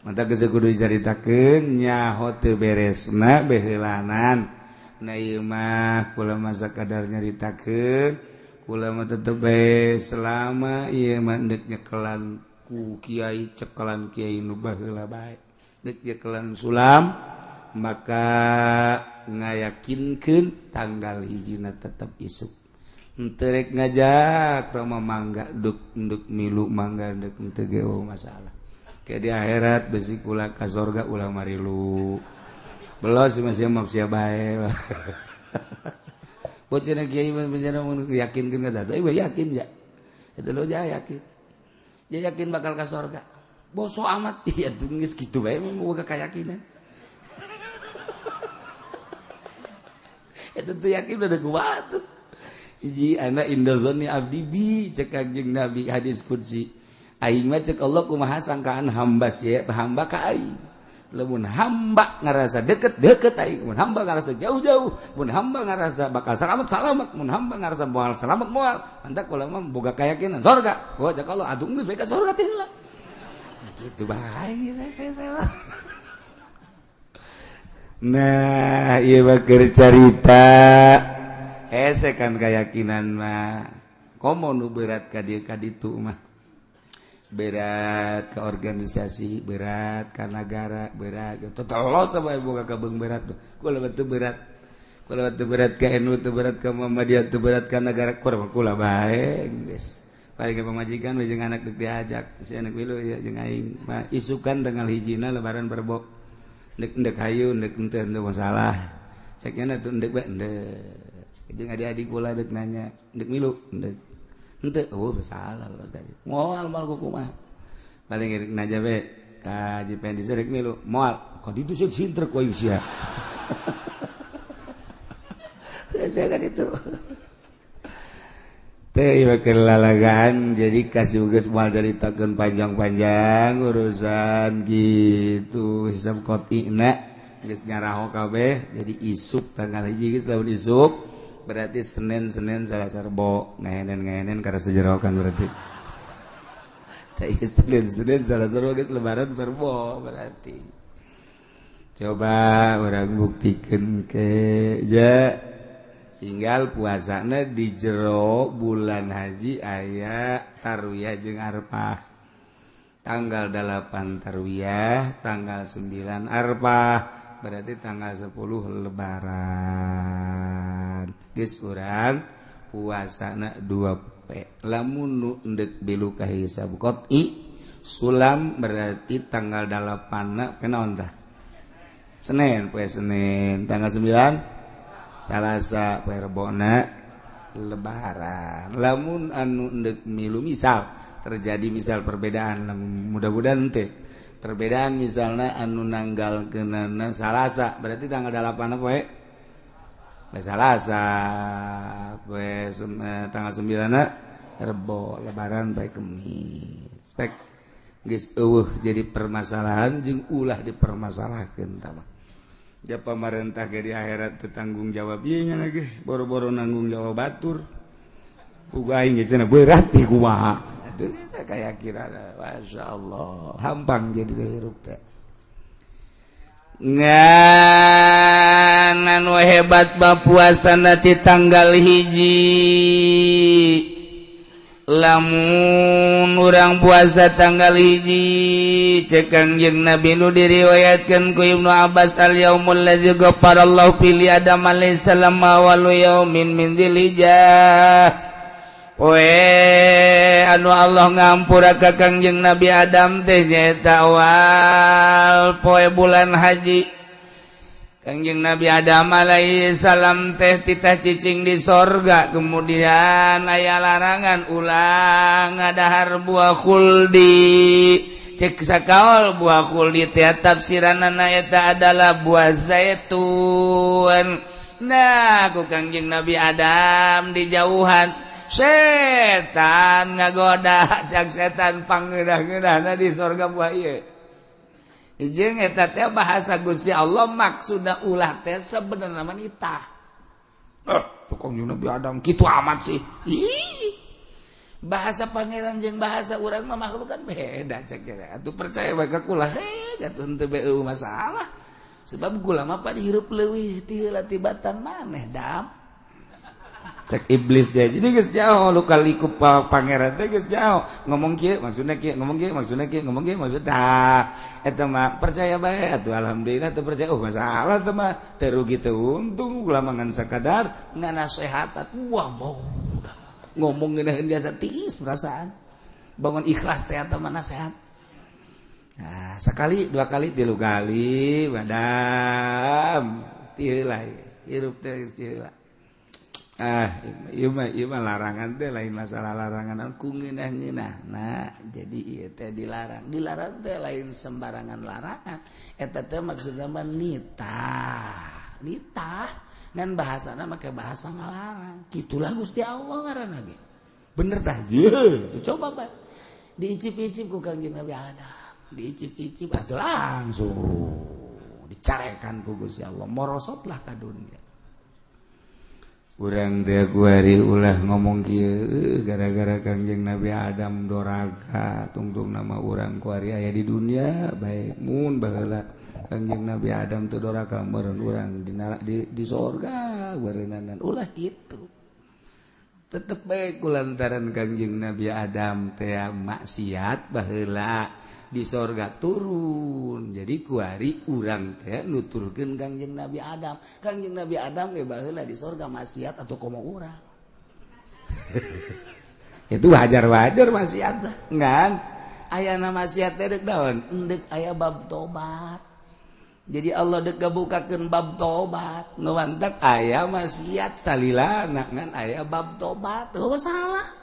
Mata geus kudu dicaritakeun nyaho teu beresna beheulanan. Nah ieu mah kula masa kadar nyaritakeun kula mah tetep bae selama ieu mah deuk nyekelan ku kiai cekelan kiai nu baheula bae. Deuk nyekelan sulam maka ngayakinkeun tanggal hijina tetep isuk. Henteu rek ngajak tah mah mangga duk nduk milu mangga deuk henteu ge masalah. Ke di akhirat besi kula ka sorga ulah marilu. Belos masih mah sia bae. Bocah kiai bencana mun yakinkeun ka satu, yakin ya. Itu lo ja yakin. Dia yakin bakal ka sorga. Boso amat iya tuh geus kitu bae mun boga keyakinan. Itu tuh yakin udah kuat tuh. Hiji ana indozoni abdi bi cek Kanjeng Nabi hadis qudsi. Aing mah cek Allah kumaha sangkaan hamba sia, hamba ka aing. Lamun hamba ngerasa deket-deket aing, mun hamba ngerasa jauh-jauh, mun hamba ngerasa bakal selamat-selamat, mun hamba ngerasa moal selamat moal. Antak kula mah boga keyakinan sorga. Oh cek Allah atuh geus bae ka sorga teh heula. Gitu bae saya. Nah, ieu mah keur carita. Hese kan keyakinan mah. Komo nu berat ka dieu ka ditu mah. Berat ke organisasi, berat ke negara, berat. Tetelos sama boga kabeung berat. Kula teu berat. Kula teu berat ka NU, teu berat ka Muhammadiyah, teu berat ka negara. Kula bae geus. Paling ke pamajikan we jeung anak deuk diajak. Si anak milu ieu jeung aing. Mah isukan tanggal hijina lebaran berbok. Ndek ndek hayu ndek henteu henteu masalah. Cek nya tuh ndek bae ndek. Jeung adik-adik kula deuk nanya, ndek milu ndek. Henteu, oh salah lo tadi. Moal moal ku kumaha. Paling rek nanya be ka Haji Pendi rek milu, moal. Ka ditu sieun sintrek ku aing sia. Saya kan itu. Teh ieu keur lalagaan jadi kasih geus moal caritakeun panjang-panjang urusan gitu hisab qati'na geus nyaraho kabeh jadi isuk tanggal hiji geus lamun isuk berarti Senin-Senin Salasa Rebo ngahenen-ngahenen karena sejerokan berarti. Teh Senin-Senin Salasa Rebo geus lebaran Rebo berarti. Coba orang buktikeun ke ja tinggal puasana di jero bulan haji aya tarwiyah jeung arpah. Tanggal 8 tarwiyah, tanggal 9 arpah, berarti tanggal 10 lebaran. Geus urang puasana 2 poe. Lamun nu endek bilu ka hisab qat'i sulam berarti tanggal 8 na naon tah? Senin, poe Senin, tanggal 9 Salasa poe Rebona lebaran. Lamun anu endek milu misal terjadi misal perbedaan, mudah-mudahan teh perbedaan misalnya anu nanggal kenana Salasa berarti tanggal 8 poe Salasa poe tanggal 9 Rebo lebaran poe Kemis. Pek geus eueuh jadi permasalahan jeung ulah dipermasalahkeun tah mah. Ja pamarentah ge di akhirat teu tanggung jawab ieu nya lagi boro-boro nanggung jawab batur. Uga aing ge cenah berat di kumaha. Atuh geus kayakinan masyaallah hampang jadi hirup teh. Ngan anu hebat ba puasana ti tanggal hiji. Lamun urang puasa tanggal hiji cek Kangjeng Nabi nu diriwayatkeun ku Ibnu Abbas al yaumul ladzi ghafarallahu fi li Adam alaihi salam awalu yaumin min dzilhijjah. Poe anu Allah ngampura ka Kangjeng Nabi Adam teh nyaeta awal poe bulan haji. Kangjeng Nabi Adam alaihi salam teh titah cicing di sorga, kemudian aya larangan ulah ngadahar buah khuldi. Cek sakaol buah khuldi teh tafsiranana eta adalah buah zaitun. Nah, ku Kangjeng Nabi Adam dijauhan, setan ngagoda, cak setan pangeunah-ngeunahna di sorga buah ieu. Jeung eta teh bahasa Gusti Allah maksudna ulah teh sebenarnya mah nitah. Kangjeng Nabi Adam kitu amat sih. Ih. Bahasa pangeran jeung bahasa urang mah makhluk kan beda cek kira. Atuh percaya bae ka kula heh atuh henteu beu masalah. Sebab kula mah pan hirup leuwih ti heula tibatan maneh dam. Cek iblis dia. Jadi geus jauh lu kali ku pangeran teh geus jauh. Ngomong kieu maksudna kieu, ngomong kieu maksudna kieu, ngomong kieu maksudna tah. Eta mah percaya bae atuh alhamdulillah teu percaya oh masalah teh mah teu rugi teu untung ulah mah ngan sakadar nganasehatan. Wah bau ngomong ngeunaheun biasa tiis perasaan. Bangun ikhlas teh eta mah nasehat. Nah, sekali, dua kali, tilu kali, badam ti heula hirup teh geus ti heula. Ah, ieu mah larangan teh lain masalah larangan ku ngeunah-ngeunah. Nah, jadi ieu teh dilarang. Dilarang teh lain sembarangan larangan. Eta teh maksudna mah nitah. Nitah ngan bahasana make bahasa ngalarang. Kitulah Gusti Allah ngaranna ge. Bener tah? Ye, coba bae. Diicip-icip ku Kangjeng Nabi Adam. Diicip-icip atuh langsung dicarekan ku Gusti Allah. Morosotlah ka dunia. Urang teh kuari ulah ngomong kieu gara-gara Kangjeng Nabi Adam doraka tungtung nama urang kuari aya di dunia bae mun baheula Kangjeng Nabi Adam teu doraka meureun urang di sorga beureunanan ulah kitu. Tetep bae kulantaran Kangjeng Nabi Adam teh maksiat baheula di sorga turun. Jadi kuari urang teh nuturkeun Kangjeng Nabi Adam. Kangjeng Nabi Adam ge baheula di sorga maksiat atau komo urang. Itu wajar-wajar maksiat teh. Ngan ayana maksiat teh deuk naon? Endek aya bab tobat. Jadi Allah dek gabukakeun bab tobat. Nu mantak aya maksiat salilana ngan aya bab tobat. Teu masalah.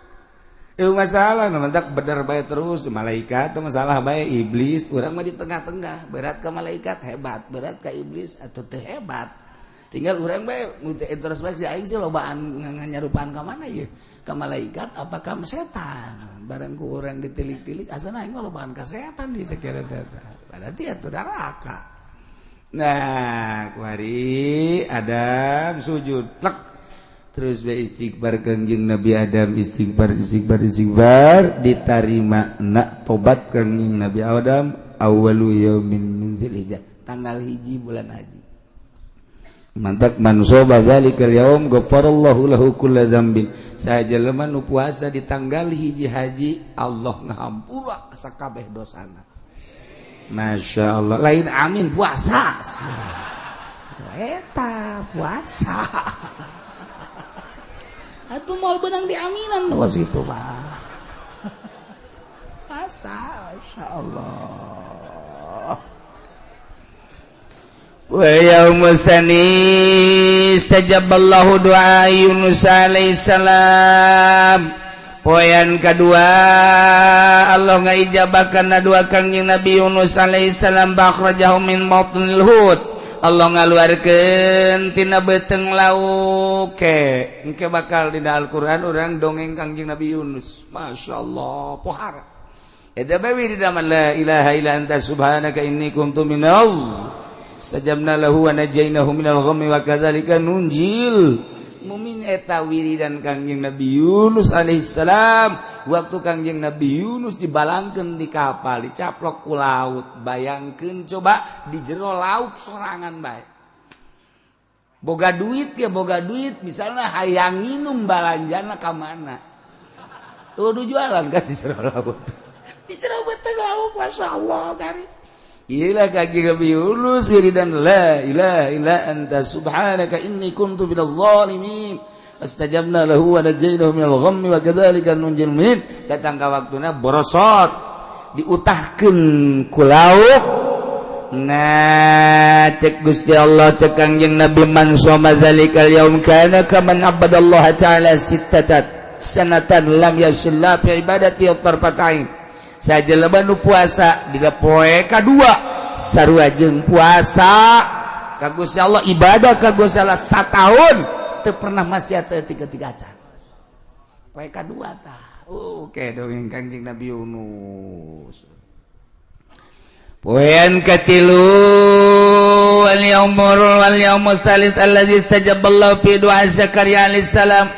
Itu masalah, nah, mentak bener bae terus malaikat itu masalah bae iblis, urang mah di tengah-tengah, berat ke malaikat hebat, berat ke iblis atau teu hebat. Tinggal urang bae introspeksi aing sih lobaan nyarupaan ka mana ieu? Ka malaikat apa ka setan? Barang ku urang ditilik-tilik asana aing mah lobaan ka setan di sakira teh. Berarti atuh neraka. Nah, kuari Adam sujud plek. Terus be istighfar Kangjeng Nabi Adam, istighfar istighfar istighfar ditarima nak tobat Kangjeng Nabi Adam awwalu yaumin min dzulhijjah, tanggal 1 bulan haji. Mantak man soba dzalikal yaum ghafarallahu lahu kulla dzambin. Sajelema nu puasa di tanggal 1 haji Allah ngahampura sakabeh dosana. Masya Allah, lain amin puasa. Eta puasa. Atuh moal benang diaminan was itu mah. Puasa, masyaallah. Wa yaumus tsani istajaballahu du'a Yunus alaihi salam. Poean kedua Allah ngaijabakan doa Kangjeng Nabi Yunus alaihi salam bakhrajahu min batnil hut. Allah ngaluarkeun tina beuteung lauk. Engke bakal dina Al-Qur'an urang dongeng Kangjeng Nabi Yunus. Masyaallah, pohara. Eta bae dina la ilaha illa anta subhanaka inni kuntu minal istajabna lahu wa najainahu minal ghammi wa kadzalika nunjil mumin. Eta wiridan Kangjeng Nabi Yunus alaihissalam. Waktu Kangjeng Nabi Yunus dibalangkeun di kapal, dicaplok ku laut. Bayangkeun coba di jero laut sorangan bae. Boga duit ya boga duit, misalnya hayang nginum balanjana ka mana? Tuh jualan kan di jero laut. Di jero beuteung laut, masyaallah kari. Iyalah Kangjeng Nabi Yunus wiridan la ilaha illa anta subhanaka inni kuntu minadh dhalimin. Astajabna lahu wa najainahu minal ghammi wa kadzalika nunjil mu'minin. Datang ka waktuna borosot diutahkeun ku lauk. Nah cek Gusti Allah, cek Kangjeng Nabi, man shoma zalikal yaum kana kaman abadallaha ta'ala sittatat sanatan lam yasillah fi ibadati tarfatain. Sajelema nu puasa dina poe kadua sarua jeung puasa ka Gusti Allah, ibadah ka Gusti Allah sataun teu pernah maksiat saeutik-eutik acan. Poe kadua tah. Oke dongeng Kangjeng Nabi Yunus. Poean katilu, wal yaumul wal yaumul tsalits allazi istajaballahu fi du'a Zakaria alaihissalam.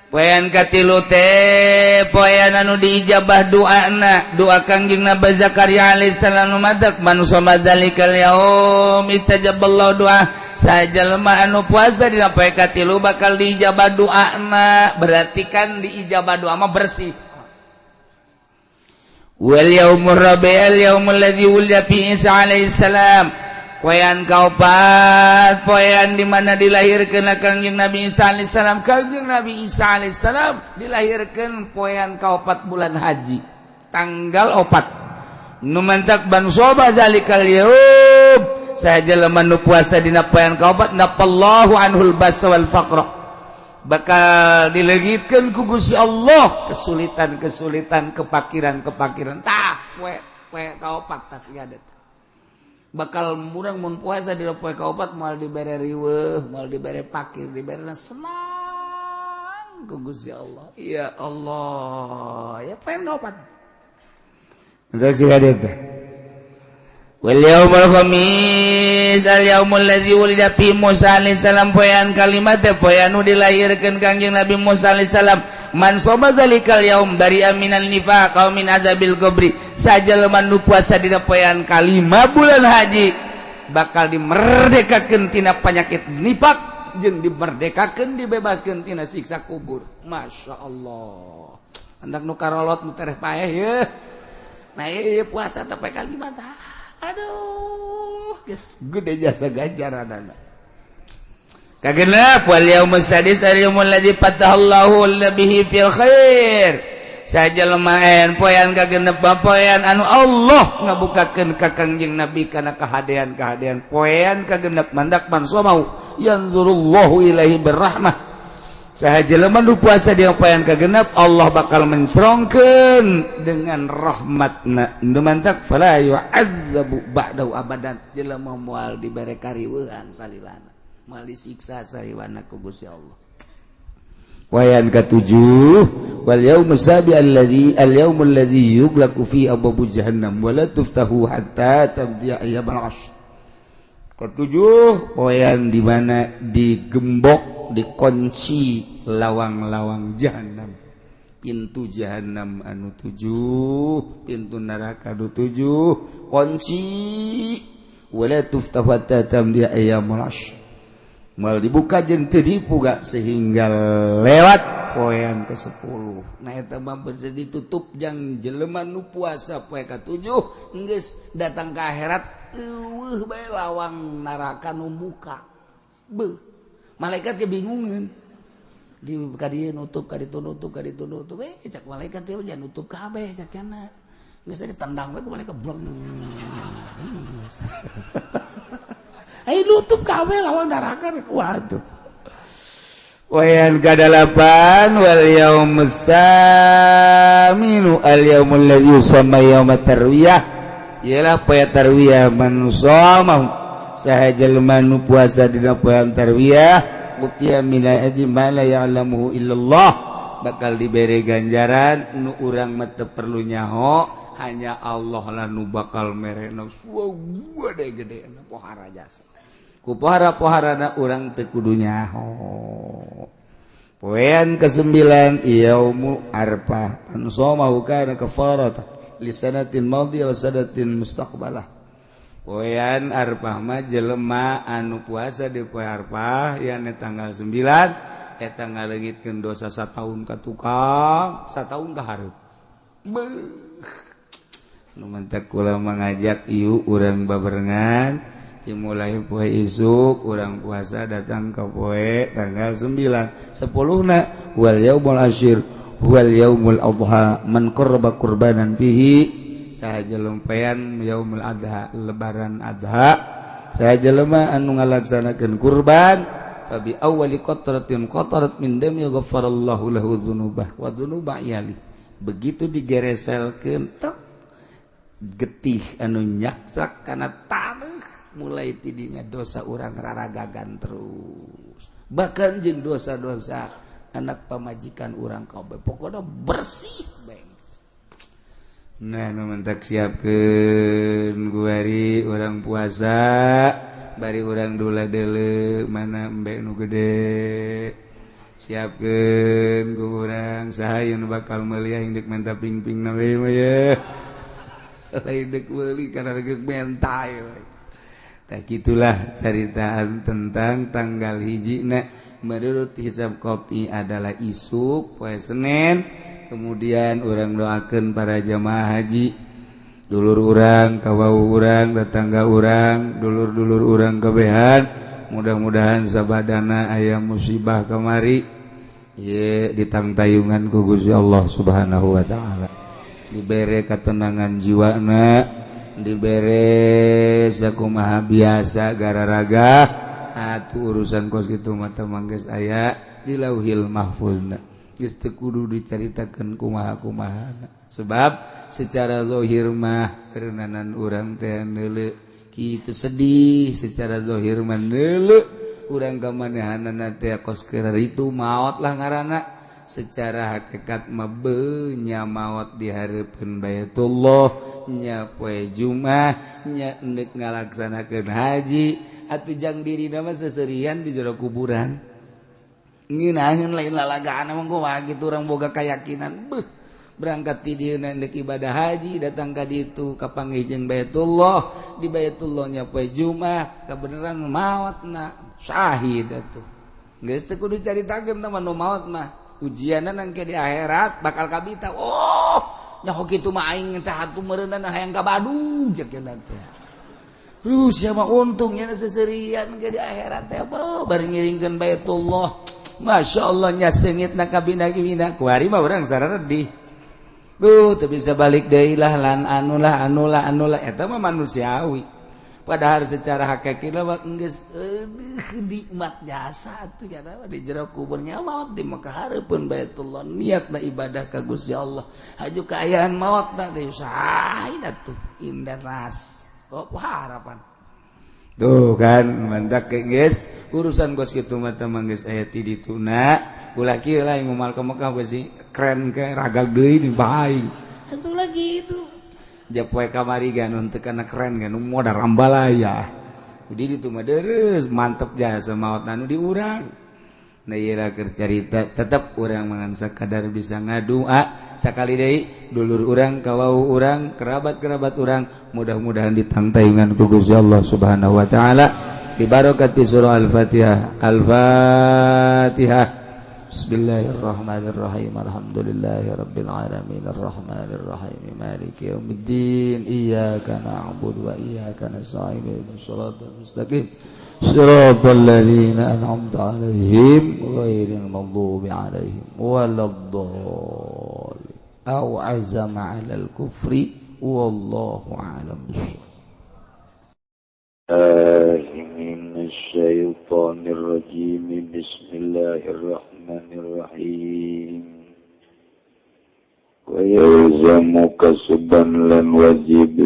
Poean katilu teh poean anu diijabah doana, doa Kangjeng Nabi Zakaria alaihissalam. Nu matak man shoma dzalikal yaum istajaballahu doa. Sajelema anu puasa dina poe katilu bakal diijabah doana, berarti kan diijabah doa mah bersih. Wal yaumur rabi'al yaumul ladzi wulida fi Isa alaihi salam. Poean kaopat, poean di mana dilahirkeun Kangjeng Nabi Isa alaihi salam. Kangjeng Nabi Isa alaihi salam dilahirkeun poean kaopat bulan haji, tanggal 4. Nu mantak man shoma zalikal yaum, sajelema nu puasa dina poean kaopat, nafallahu anhul basa wal faqra, bakal dileungitkeun ku Gusti Allah kesulitan-kesulitan, kepakiran-kepakiran. Tah, poe poe kaopat tas ieu bakal murang. Mun puasa di poe kaopat moal dibere riweuh, moal dibere pakir, dibere senang ku Gusti Allah. Ya Allah, ya poe kaopat. Untuk. Wal yaumul khamis al yaumul ladzi wulida fi Musa alaihi salam. Poean kalima teh poean nu dilahirkeun Kangjeng Nabi Musa alaihi salam. Man shoma dzalikal yaum bari'a minal nifaq aw min azabil qabri. Sajelema nu puasa dina poean kalima bulan haji bakal dimerdekakeun tina penyakit nifak jeung dimerdekakeun, dibebaskeun tina siksa kubur. Masya Allah, anak nu karolot nu tereh paeh ye. Nah, ieu puasa teh poe kalima tah. Aduh, geus gede jasa ganjaranana. Kagenep, wal yaumus sadis al yaumul ladzi fatahallahu bihi fil khair. Sajelema poean kagenep, poean anu Allah ngabukakeun ka Kangjeng Nabi kana kahadean-kahadean. Poean kagenep, mandak man shomau yanzurullahu ilaihi birrahmah. Saha jelema nu puasa di poean kagenep, Allah bakal mencerongkeun dengan rahmatna. Nu mantak fala yu'adzabu ba'dahu abadan, jelema moal dibere kariweuhan salilana, moal disiksa salilana ku Gusti Allah. Poean katujuh, wal yaumus sabi alladzi al yaumul ladzi yughlaqu fi abwabu jahannam wa la tuftahu hatta tamdiya ayyamal ashr. Ketujuh, poean di mana digembok, dikunci lawang-lawang jahanam, pintu jahanam anu tujuh, pintu neraka anu tujuh kunci, wala tuftahu hatta tamdiya ayyamul ashr, moal dibuka jeung teu dibuka sehingga lewat poean ke-10. Nah, eta mah ditutup jang jelema nu puasa poe ka-7, geus datang ke akhirat eueuh bae lawang neraka nu muka. Beuh, malaikat kebingungan, di ka dieu nutup, ka ditu nutup, ka ditu nutup. Eh, cak malaikat teh, jangan nutup kabeh cak kana. Geus ditendang we ku malaikat, blong. Ayo nutup kabeh lawang neraka. Waduh. Poean kadalapan, wal yaumus saminu al yaumul ladzi yusamma yaumat tarwiyah, ialah poe tarwiyah. Man shoma, saha jelema nu puasa dina poean tarwiyah, utiya min ajri ma la ya'lamuhu illallah, bakal diberi ganjaran nu urang mah teu perlu nyaho, hanya Allah lah nu bakal merena gede gede pohara jasa ku pohara-poharana urang teu kudu nyaho. Poean kesembilan, yaumu arfah, man shoma kana kafarata li sanatin madiyah wa sanatin mustaqbalah. Poean arfah mah jelema anu puasa di poe arfah yang tanggal 9 eta ngaleungitkeun dosa sataun ka tukang, sataun ka hareup. Nu mantak kula mengajak ieu urang babarengan dimulai poe isuk urang puasa datang ke poe tanggal 9 10 na. Wal yaumul asyir wal yaumul adha, man qarraba qurbanan fihi. Saha jelema yaumul adha, lebaran adha, saha jelema anu ngalaksanakeun kurban, fabi awwali qatratin qatarat min dami ghafarallahu lahu dzunubah wa dzunuba iyali. Begitu digereselkeun tek getih anu nyaksak kana taneuh, mulai tidinya dosa urang raragagan terus, bahkan jeung dosa-dosa anak pamajikan urang kabeh, pokoknya bersih bae. Nah, nu mentak siapkeun guari urang puasa, bari urang dula deuleu mana embe nu gede. Siapkeun ku urang saha nu bakal meuli, aing deuk menta ping-ping na we mah ye. Lain deuk meuli karena deuk menta we. Tah, gitulah caritaan tentang tanggal hiji. Nah, menurut hisab qot'i adalah isuk poe Senin. Kemudian urang doakan para jamaah haji, dulur urang, kawau urang, tetangga urang, dulur-dulur urang kebehan, mudah-mudahan sabadana aya musibah kamari ye ditangtayungan ku Gusti Allah Subhanahu wa taala, dibere ketenangan jiwana, dibere sakumaha biasa gararaga atuh. Urusan kos kitu mah geus aya di Lauhil Mahfuzna, geus teu kudu dicaritakeun kumaha-kumaha, sebab secara zahir mah reunanan urang teh neuleu kitu sedih, secara zahir mah neuleu urang kamanehanana teh kos keur itu maot lah ngaranna. Secara hakikat mah beunya maot di hareupeun Baitullah nya poe Jumat nya, endek ngalaksanakeun haji atuh jang dirina mah seserian di jero kuburan ngeunaheun, lain lalagaan emang gua gitu. Urang boga keyakinan beuh, berangkat ti dieu endek ibadah haji, datang ka ditu kapanggih jeung Baitullah, di Baitullah nya poe Jumat, kebenaran maotna syahid atuh. Geus teu kudu caritakeun tah nu maot mah, ujianna nangke di akhirat bakal kabita. Oh, nyaho kitu mah aing teh atuh meureunna hayang ka Badung cek teh. Siapa untung nya seserian ke di akhirat teh apa bari ngiringkeun Baitullah. Masya Allah nya seungitna kabina bina kuari mah urang sararedih. Duh, teu bisa balik deui lah, lan anu lah, anu lah, anu lah, eta mah manusiawi. Padahal secara hakiki mah geus nikmat jasa atuh ya di jero kuburnya, maot di Mekah hareupeun Baitullah, niatna ibadah ka Gusti Allah, haju kaayaan maotna deui syahid atuh indah ras. Oh, harapan tuh kan mantak geus urusan kos kitu mah teh geus aya ti dituna. Ulah kieu lah yang ngumal ke Mekah besi keren ke ragag deui di bae satu lagi itu japoe kamari gan teu kana keren kan modal rambalaya. Jadi itu mah deres mantep jasa maot anu di urang. Nah, ieu keur carita tetep urang mangan sakadar bisa ngadua sakali deui dulur urang, kawau urang, kerabat-kerabat urang, mudah-mudahan ditangtayungan ku Gusti Allah Subhanahu wa taala bibarakati surah Al-Fatihah. Al-Fatihah. Bismillahirrahmanirrahim. Alhamdulillahirabbil alamin arrahmanir rahim maliki yaumiddin iyyaka na'budu wa iyyaka nasta'in ihdinas siratal mustaqim siratal ladzina an'amta 'alaihim ghairil maghdubi 'alaihim waladdallin aw azama 'alal kufri wallahu a'lam bissawab. Minasyaitonir rajim. Bismillahirrahmanirrahim. Wa yalzamu kasban lan wajib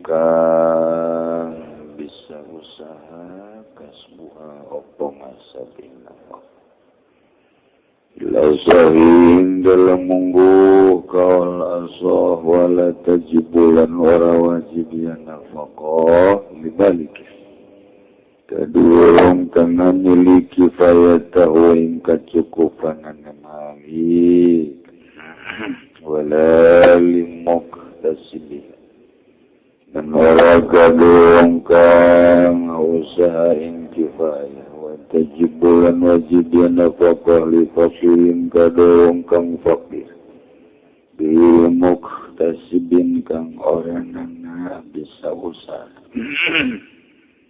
kang bisa usaha kasbuha opo ngasabin ila sahin dalam munggu kaul asah wala tajibulan ora wajib ya nafaqah libalik kedua orang kang memiliki fayatahu ing kecukupan malik wala limuktasibih dan ora kadua kang usaha ing kifayah wa tajibulan wajib ya nafaqah li fakirin kadua kang fakir bil muktasibin kang ora nana bisa usaha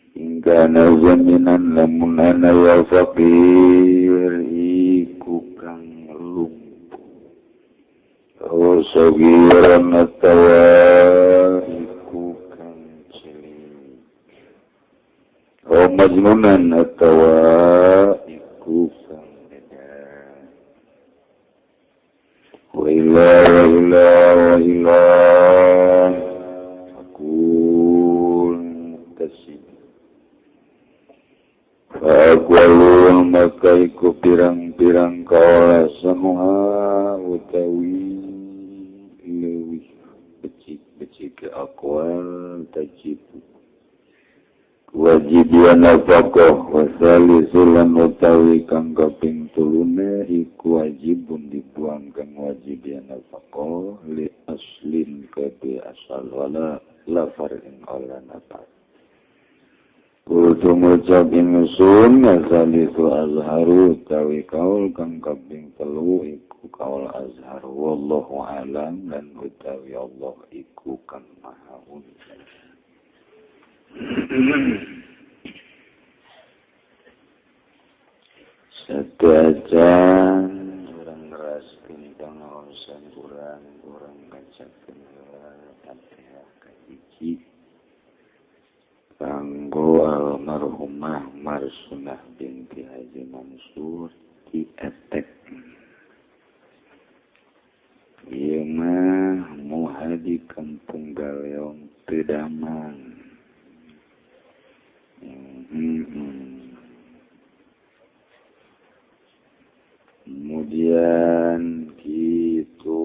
hingga nazaminan lamunana ya fakir iku kang lumpuh. sagiran atawa iku kang cilik au majnunan atawa iku kang beda wa ila wa ila wa ila akul muktasib Faqwalu maka iku pirang-pirang kaola semua utawi leuwih becik-becik aqwal tajibu kewajiban nafkah wa salisul utawi kang kaping telune iku wajibun dibuang kang wajib nafkah li aslin kabe asal wala la farin ala nafkah. Kultu ngucap ingsun asalisu azharu tawi kaul kang kaping telu iku kaul azhar wallahu alam lan utawi Allah iku kang maha unsa. Satu ajan urang ngeraskeun pangaosan urang urang bacakeun heula Fatihah kahiji kanggo almarhumah Marsunah binti Haji Mansur di Etek. Ieu mah moha di Kampung Galeong teu damang. Kemudian gitu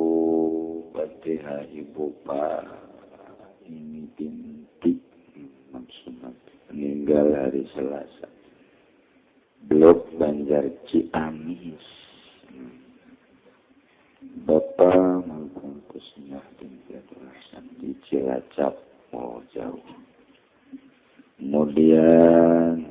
Fatihah ibu pak ini binti Maksudnya meninggal hari Selasa. Blok Banjar Ciamis. Bapak maupun Kusnah binti Abdul Hasan di Cilacap, oh jauh. Kemudian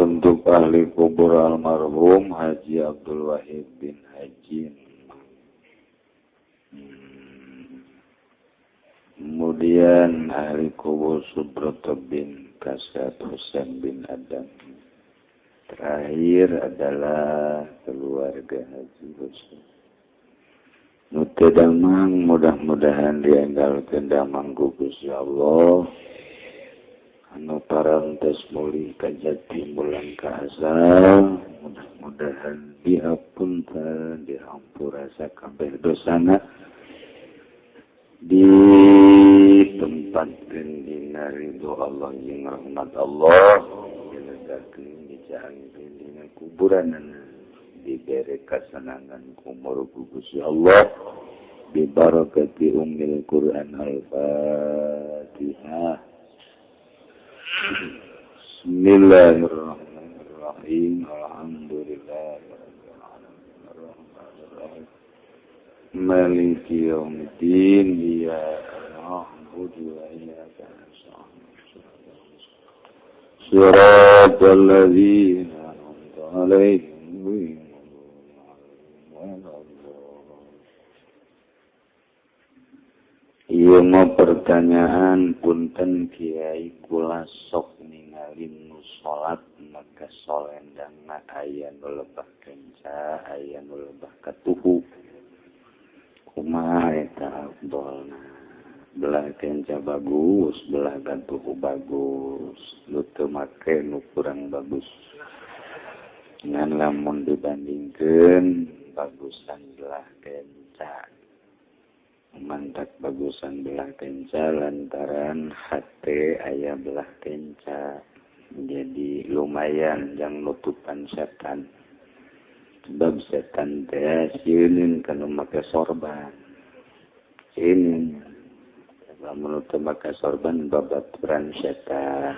untuk ahli kubur almarhum Haji Abdul Wahid bin Haji. Kemudian ahli kubur Subroto bin Kasat Husain bin Adam. Terakhir adalah keluarga Haji Husain. Nu teu damang mudah-mudahan dienggalkeun damang ku Gusti Allah. Anu parantos mulih ka jati mulang ka asal, mudah-mudahan dihapunten dihampura sakabeh dosana, ditempatkeun dina ridho Allah jeung rahmat Allah, dilegakeun dijahankeun dina kuburanana, dibere kasenangan kumur ku Gusti Allah, bi barakati ummil Quran. Al-Fatihah. Bismillahirrahmanirrahim. Alhamdulillahirabbil alamin arrahmanirrahim maliki yaumiddin iyyaka na'budu wa iyyaka nasta'in siratal ladzina an'amta 'alaihim ghairil maghdubi 'alaihim waladdallin. Ieu mah pertanyaan punten kiai kula sok ningali nu salat maka solendangna aya nu lebah kenca aya nu lebah katuhu kumaha eta afdolna? Belah kenca bagus, belah katuhu bagus, nu teu make nu kurang bagus. Ngan lamun dibandingkeun bagusan belah kenca. Mantak bagusan belah kenca lantaran hate aya belah kenca, jadi lumayan jang nutupan setan. Sebab setan teh sieuneun kana make sorban, sieuneun lamun teu make sorban babaturan setan.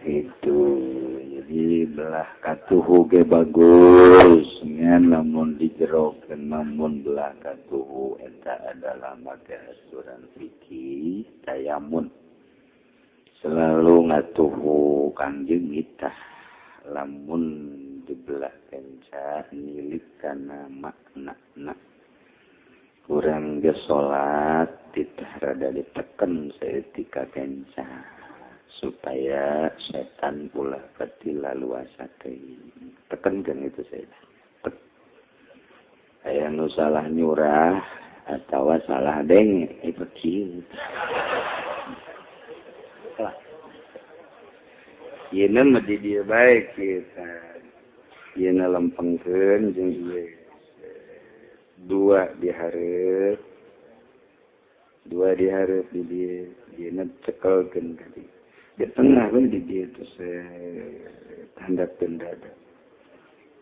Itu jadi belah katuhu ge bagus ngan lamun dijerokeun lamun belah katuhu eta adalah make aturan fikih tayamun. Selalu ngatuhu Kangjeng nitah lamun dibelah kenca nilik kana makna. Kurang ge salat titah rada diteken saeutik kenca supaya setan ulah pati laluasa teuing. Tekenkeun itu saya. Aya nu salah nyurah atawa salah denge itu kieu. Yeuna mah di dieu bae kita. Yeuna lempengkeun jeung ieu. Dua dihareup. Dua dihareup di dieu. Yeuna cekelkeun ka dieu. Di tengah we di dieu teh handapkeun dada.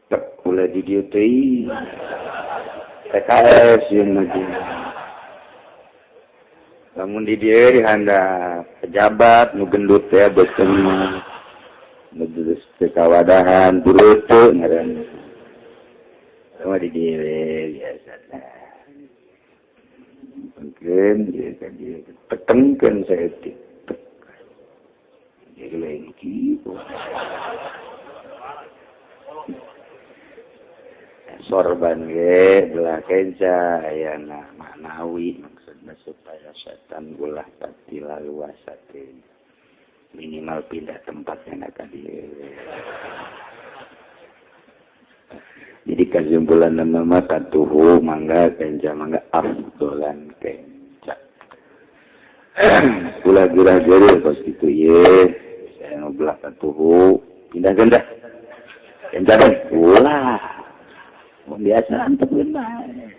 Tek ulah di dieu teuing. PKS yeuna mah. Lamun di dieu dihandap pejabat nu gendut teh beuteung mah. Terus kawadahan burutu ngaran sama di diri biasa mungkin dia kan dia tekankan saya tek jadi lain gitu sorban ge belah kenca ayana maknawi maksudnya supaya setan ulah pati laluasa teh minimal pindah tempatnya nak dia. Jadi kesimpulan nama katuhu mangga kenca mangga afdolan kenca. Ulah gerah-gerih kos gitu ye. Saya mau belah katuhu pindah gendah. Kenca kan ulah. Biasa antepkeun bae.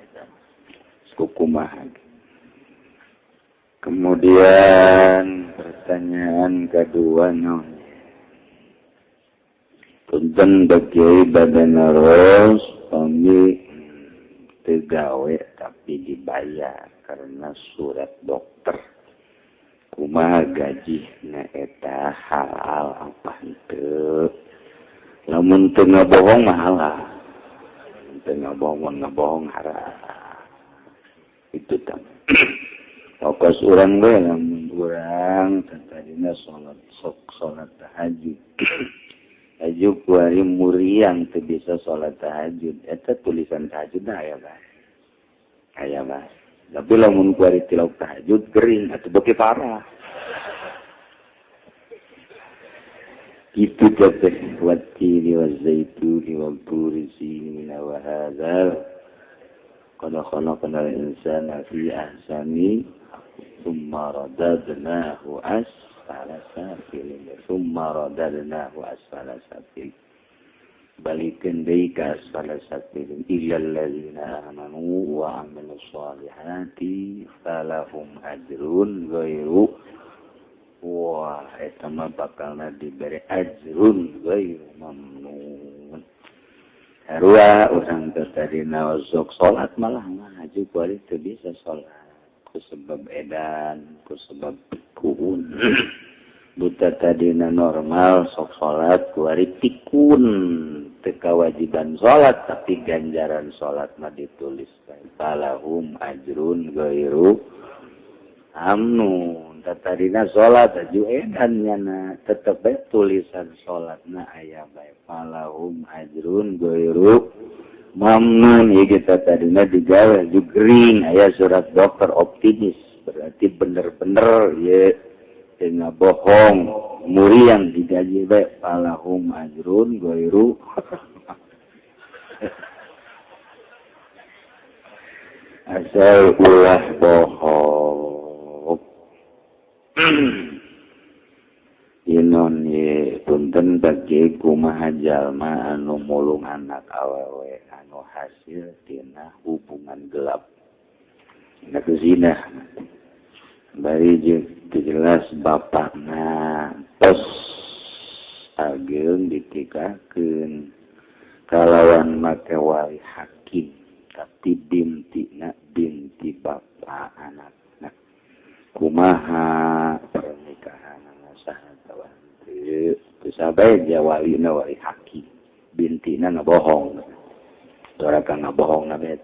Kukumaha. Kemudian pertanyaan kedua non. Punten bagi badan ros pami teu gawe tapi dibayar karena surat dokter. Kumaha gajihna eta halal apa henteu? Lamun teu ngabohong mah halal. Teu ngabohong ngabohong haram. Itu tah. Fokus urang we lamun urang tadina salat sok salat tahajud. Tahajud kuari muriang teu bisa salat tahajud. Eta tulisan tahajud aya bae. Aya bae. Tapi lamun kuari tilok tahajud gering atuh beuki parah. Kitu teh watini wazaituni wal turi sinina wa hadzal qad khalaqnal insana fi ahsani thumma radadnahu asfala safilin thumma radadnahu asfala safilin balikeun deui ka asfala safilin illal ladzina amanu wa amilus solihati falahum ajrun ghairu wah eta mah bakalna dibere ajrun ghairu mamnun. Sarua urang teh tadina sok salat malah ngaju kuari teu bisa salat ku sebab edan, ku sebab pikun. Buta tadina normal sok salat kuari pikun. Teu kawajiban salat tapi ganjaran salat mah ditulis falahum ajrun ghairu amnun. Tadina salat aju edan nyana tetep bae tulisan salatna aya bae falahum ajrun ghairu mamnun. Ieu kita tadina digawe aju gering aya surat dokter optimis berarti bener-bener ieu teu ngabohong muriang digaji bae falahum ajrun ghairu asal ulah bohong. Inon ye punten bagi kumaha jalma anu mulung anak awewe anu hasil tina hubungan gelap. Anak zina. Bari jeung jelas bapakna tos ageung ditikahkeun kalawan make wali hakim tapi bintina binti bapak anak. Kumaha pernikahan sah atawa henteu teu sabae dia walina wali hakim bintina ngabohong doraka ngabohong na bae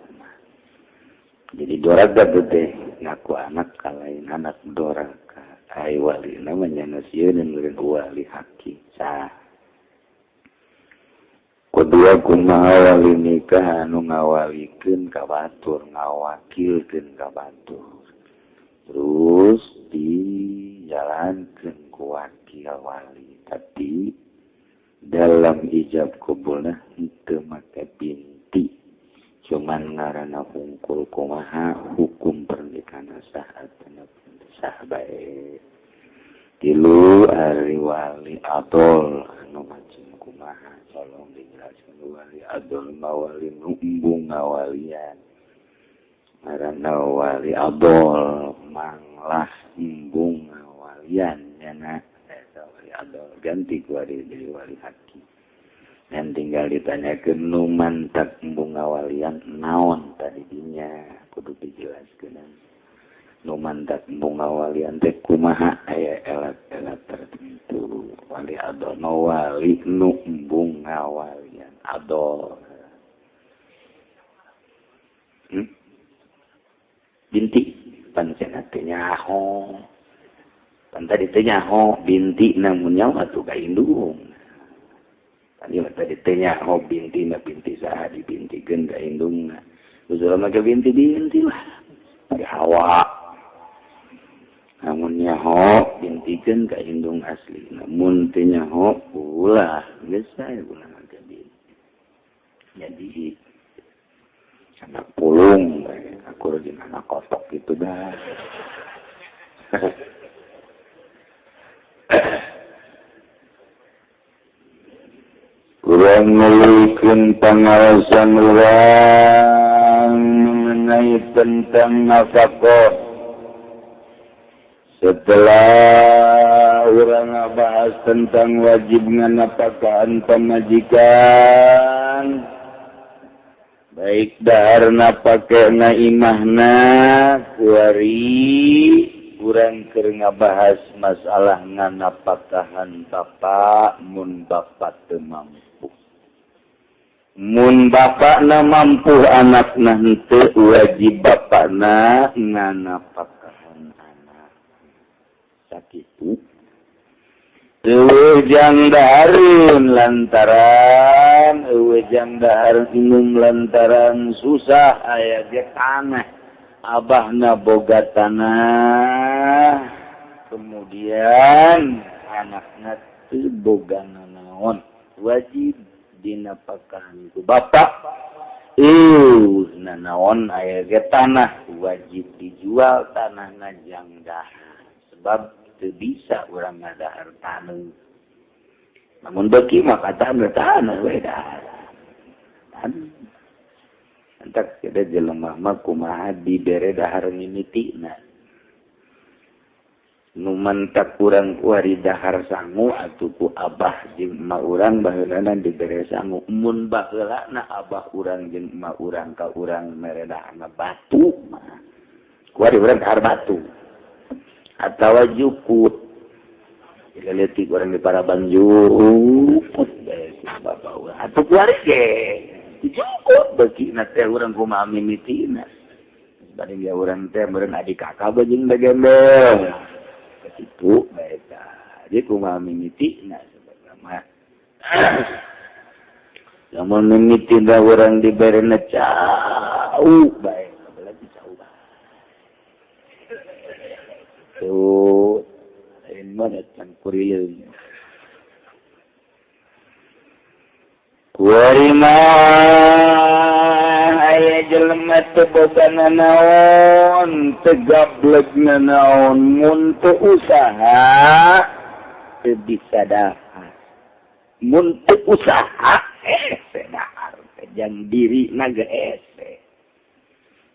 jadi doraka teh ngaku anak kalain anak doraka Ai wali namanya nasieun meureun wali haki sah. Kedua, kumaha wali nikah anu ngawalikeun ka batur, ngawakilkeun ka batur, terus dijalankeun ku wakil wali, tapi dalam ijab kabulna henteu make binti, cuman ngaranna hungkul. Kumaha hukum pernikahan, sah atau sah bae? Tilu, ari wali adol anu macam kumaha? Tolong dijelaskan. Wali adol mah wali nu embung ngawalian. Ngaranna wali adol, manglah embung ngawalian nyana eta wali adol, ganti ku wali jadi wali haki. Dan tinggal ditanyakeun, nu mantak embung ngawalian naon tadi dinya, kudu dijelaskeun nu mantak embung ngawalian teh kumaha. Aya elat-elat tertentu. Wali adol mah wali nu embung ngawalian, adol. Binti pancen teh nyaho, pan tadi teh nyaho binti, namun nyawa atuh ka indung. Tadi mah tadi teh nyaho binti na, binti saha dibintikeun ka indungna. Usul mah binti binti lah di hawa, namun nyaho bintikeun ka indung asli, namun teu nyaho ulah, geus sae ulah make binti. Jadi anak pulung aku rajin, anak kotok gitu dah. Kurang ngeluhkeun pangaosan urang mengenai tentang nafkah. Setelah urang ngabahas tentang wajib nganapakahan pamajikan, baik daharna, pakena, imahna, kuari urang keur ngabahas masalah nganapakahan bapak mun bapak teu mampu. Mun bapakna mampu, anakna henteu, wajib bapakna nganapakahan anak. Sakitu. Euweuh jang dahareun lantaran euweuh jang dahar inum, lantaran susah, aya ge tanah, abahna boga tanah, kemudian anakna teu boga nanaon, wajib dinapakahan ku bapak. Nanaon, aya ge tanah, wajib dijual tanahna jang dahar, sebab teu bisa urang ngadahar tanah. Namun beuki mah tanah, tanah we dahar tanah. Entak kita jelema mah kumaha dibere dahar mimitina. Nu mantak urang kuari dahar sangu atuh ku abah jeung emak urang baheulana dibere sangu. Mun baheulana abah urang jeung emak urang ka urang mere daharna batu mah, kuari urang dahar batu atawa jukut. Leutik urang di paraban jukut bae bapak urang atuh kuari ge jukut beuki na teh urang kumaha mimitina. Bari ge urang teh meureun adik kakak jeung bagembel itu baeta. Jadi kumaha mimitina sebenarnya mah. Lamun mimitina urang diberena cau bae, apalagi cau bae. Tuh, lain mah datang kurileung. Kuari mah aya jelema teu boga nanaon, teu gableg nanaon, mun teu usaha teu bisa dahar. Mun teu usaha hese dahar teh jang dirina ge hese.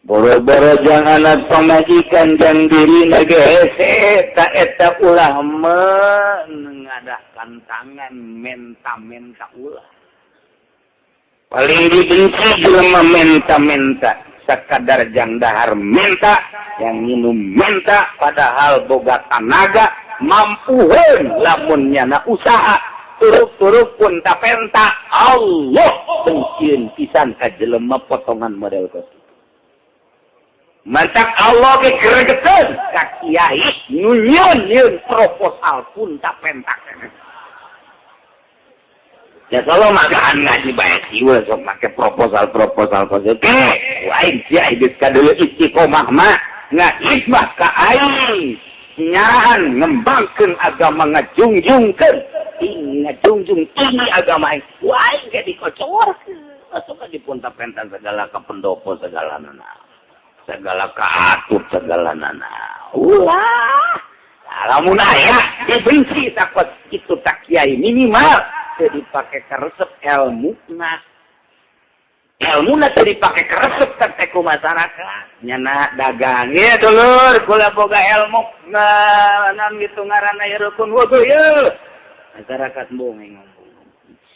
Boro-boro jang anak pamajikan, jang dirina ge hese, ta eta ulah mengadahkan tangan menta-menta ulah. Paling dibenci jelema menta-menta, sakadar jang dahar menta, yang minum menta, padahal boga tanaga, mampuheun lamun nyana usaha, turuk-turuk pun tapenta. Allah bencieun pisan ka jelema potongan model kos kitu. Mantak Allah ge gregeteun ka kiai nu nyieun proposal punta pentak. Ya kalau makan ngaji bae sieu sok make proposal-proposal kos teh. Aing sia geus kadeuleu istiqomah mah ngahidmah ka aing. Nyarahan ngembangkeun agama ngajungjungkeun, ngajungjung tinggi agama aing. Ku aing ge dikocorkeun. Atuh dipunta pentak segala ka pendopo segala nana. Segala kaatut segala nana. Ulah. Lamun aya dibenci takut kitu tak kiai minimal teu dipake karesep elmuna. Elmuna teu dipake karesep teh ku masyarakat. Nyana dagang ye dulur kula boga ilmu naon kitu ngaranna ye rukun wudu ye. Masyarakat bohong ngomong.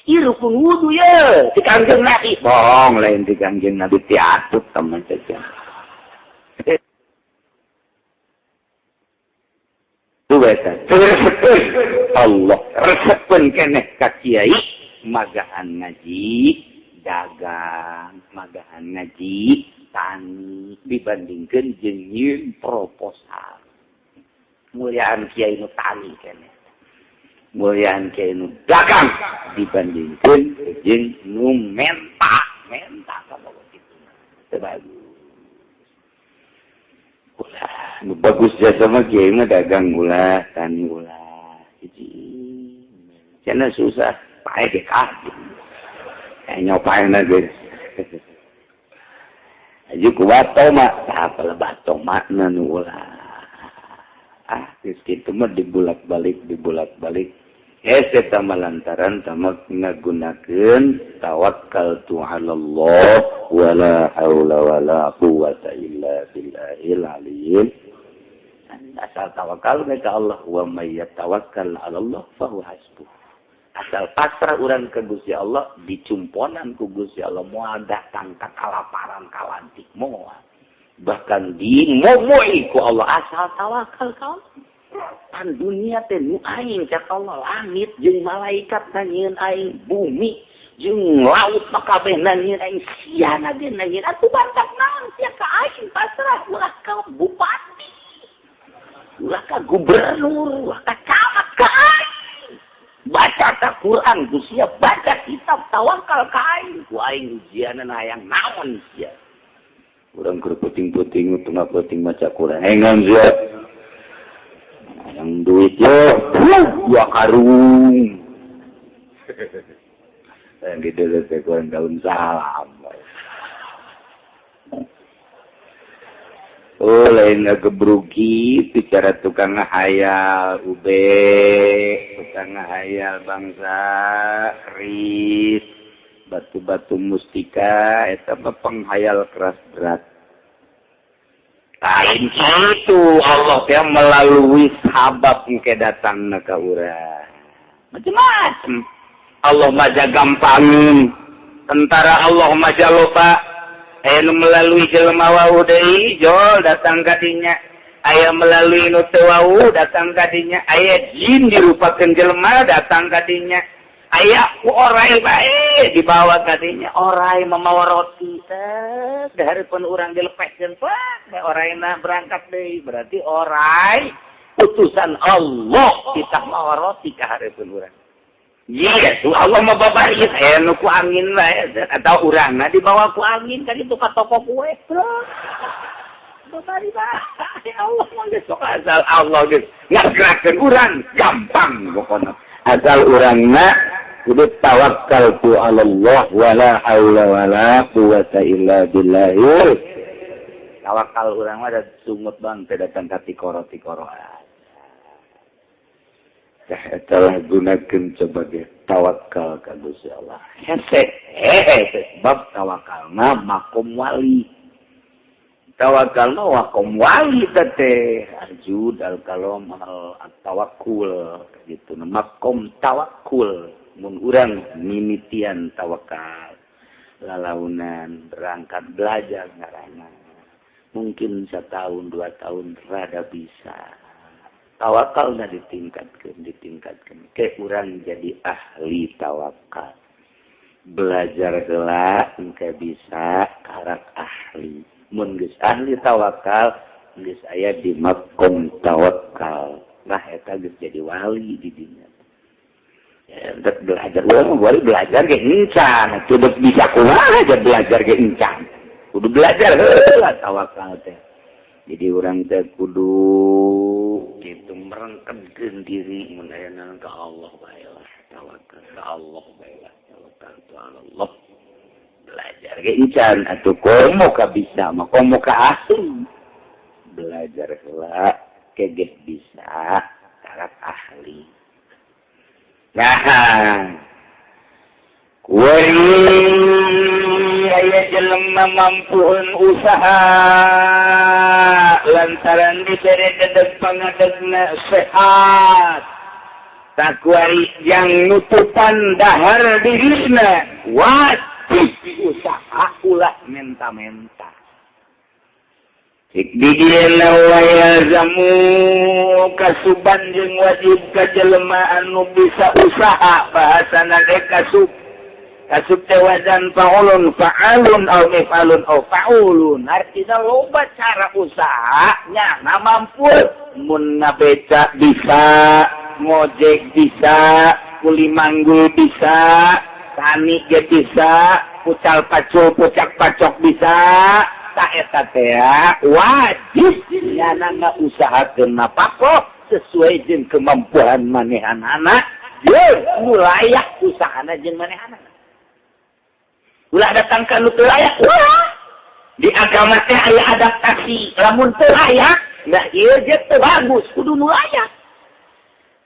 Ieu rukun wudu ye ti Kangjeng Nabi. Bohong lain ti Kangjeng Nabi ti atut teman saja. Allah resepkeun keneh ka kiai magahan ngaji dagang magahan ngaji tani dibandingkeun jeung nyieun proposal mulyaan kiai nu tani keneh mulyaan kiai nu dagang dibandingkeun jeung nu menta menta ka boga kitu teu bagus. Ulah, nu bagus jasa mah kiai mah dagang ulah, tani ulah. Hiji. Cenah susah, pae ge kaji. Nyopaena geus. Aja ku bato mah, tah apalah bato makna nu ulah. Ah, geus kitu mah dibulak-balik, dibulak-balik. Hese tama lantaran tama ngagunakeun tawakkaltu 'ala Allah wala haula wala quwwata illa billahil aliyyil. Asal tawakal ka Allah wa may yatawakkal 'ala Allah fa huwa hasbuh. Asal pasrah urang ka Gusti Allah dicumponan ku Gusti Allah moal datang ka kalaparan kalantik moal. Bahkan dimomoi ku Allah asal tawakal ka Allah. Pan dunia teh nu aing cak Allah langit jeung malaikat nanyieun aing bumi jeung laut kabeh nanyieun aing siana ge nanyieun atuh bantak naon sia ka aing pasrah ulah ka bupati ulah ka gubernur ulah ka camat ka aing baca ka Quran ku sia baca kitab tawakal ka aing ku aing ujianan hayang naon sia urang keur puting-puting tengah puting maca Quran hengan sia yang duit yo dua karung yang gitu teh kurang daun salam. Oh lain ngegebrugi bicara tukang ngahayal ube tukang ngahayal bangsa keris batu-batu mustika eta mah penghayal keras berat. Lain itu Allah yang melalui sahabat engke datang ka urang. Macam-macam. Allah maja gampangin. Tentara Allah maja loba. Aya nu melalui jelema wau deui jol datang ka dinya. Aya melalui nu teu wau datang ka dinya. Aya jin dirupakeun jelema datang ka dinya. Aya ku orai bae dibawa ka dinya. Orai mamawa roti teh dahareupun urang dilepehkeun teh oraina berangkat deui. Berarti orai utusan Allah kita mawa roti ka hareupeun urang. Iya, tuh Allah mah babaris aya nu ku angin bae atau urangna dibawa ku angin ka ditu ka toko kue. Babari bae Allah mah geus sok asal Allah geus ngagerakeun urang gampang pokona. Asal urangna kudu tawakkaltu 'ala Allah wala haula wala quwwata illa billah. Tawakal urang mah da sungut bang teh datang ka tikoro-tikoro. Tah eta lah gunakeun sebagai tawakal ka Gusti Allah. Hese hese bab tawakalna makom wali. Tawakalna makom wali teh arjud al kalam al tawakkul gitu makom tawakkul. Mun urang mimitian tawakal lalaunan berangkat belajar ngaranna mungkin setahun dua tahun rada bisa tawakalna ditingkatkeun ke urang jadi ahli tawakal belajar heula engke bisa karak ahli. Mun geus ahli tawakal geus aya di makom tawakal. Nah eta geus jadi wali di dinya. Ya, belajar urang wali belajar ge encan, kudu bisa kumaha aja belajar ge encan. Kudu belajar heula tawakal teh. Jadi urang teh kudu kitu merengkedkeun diri mun aya naon ka Allah bae lah, tawakal ka Allah bae lah, tawakal ka Allah. Belajar ge encan atuh komo ka bisa mah komo ka ahli. Belajar heula kegeh bisa karak ahli. Nah, kuari aya jelema mampueun usaha lantaran dibere dedeg pangadegna sehat. Takuari yang nutupan dahar dirina wajib usaha ulah menta-menta. Cik didieu waya zamu kasuban jeung wajib ka jelema anu bisa usaha bahasana ge kasub. Kasub teh wazan faulun fa'alun aw mif'alun aw fa'ulun. Artina loba cara usaha nya mampu mun ngabeca bisa, ngojek bisa, kuli manggul bisa, tani ge bisa, pucal pacul pucak pacok bisa. Tak eta teh wajib nyana ngausahakeun napako sesuai jeung kemampuan manehanana jeung nu layak usahana jeung manehanana. Ulah datang ka nu teu layak, ulah. Di agama teh aya adaptasi, lamun teu layak, nah ieu ge teu bagus, kudu nu layak.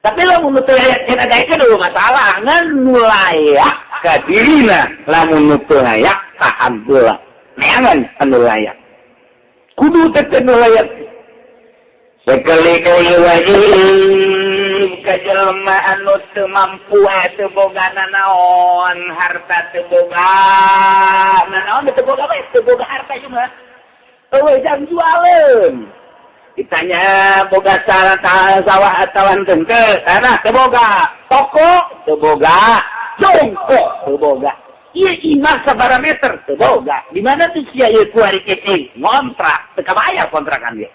Tapi lamun nu teu layak cenah daekeun dulu masalah, ngan nu layak ka dirina, lamun nu teu layak tahan heula. Neangan anu layak. Kudu teh anu layak. Sekali deui wajib ka jelema anu teu mampu teu boga nanaon, harta teu boga. Nanaon teu boga bae, teu boga harta ieu mah. Eueuh jang jualeun. Ditanya boga sawah atawa henteu, tanah teu boga, toko teu boga, jongkok teu boga. Ieu imah sabaraha meter teu boga. Di mana tuh sia ieu kuari kecil ngontrak, teu kabayar kontrakan dia.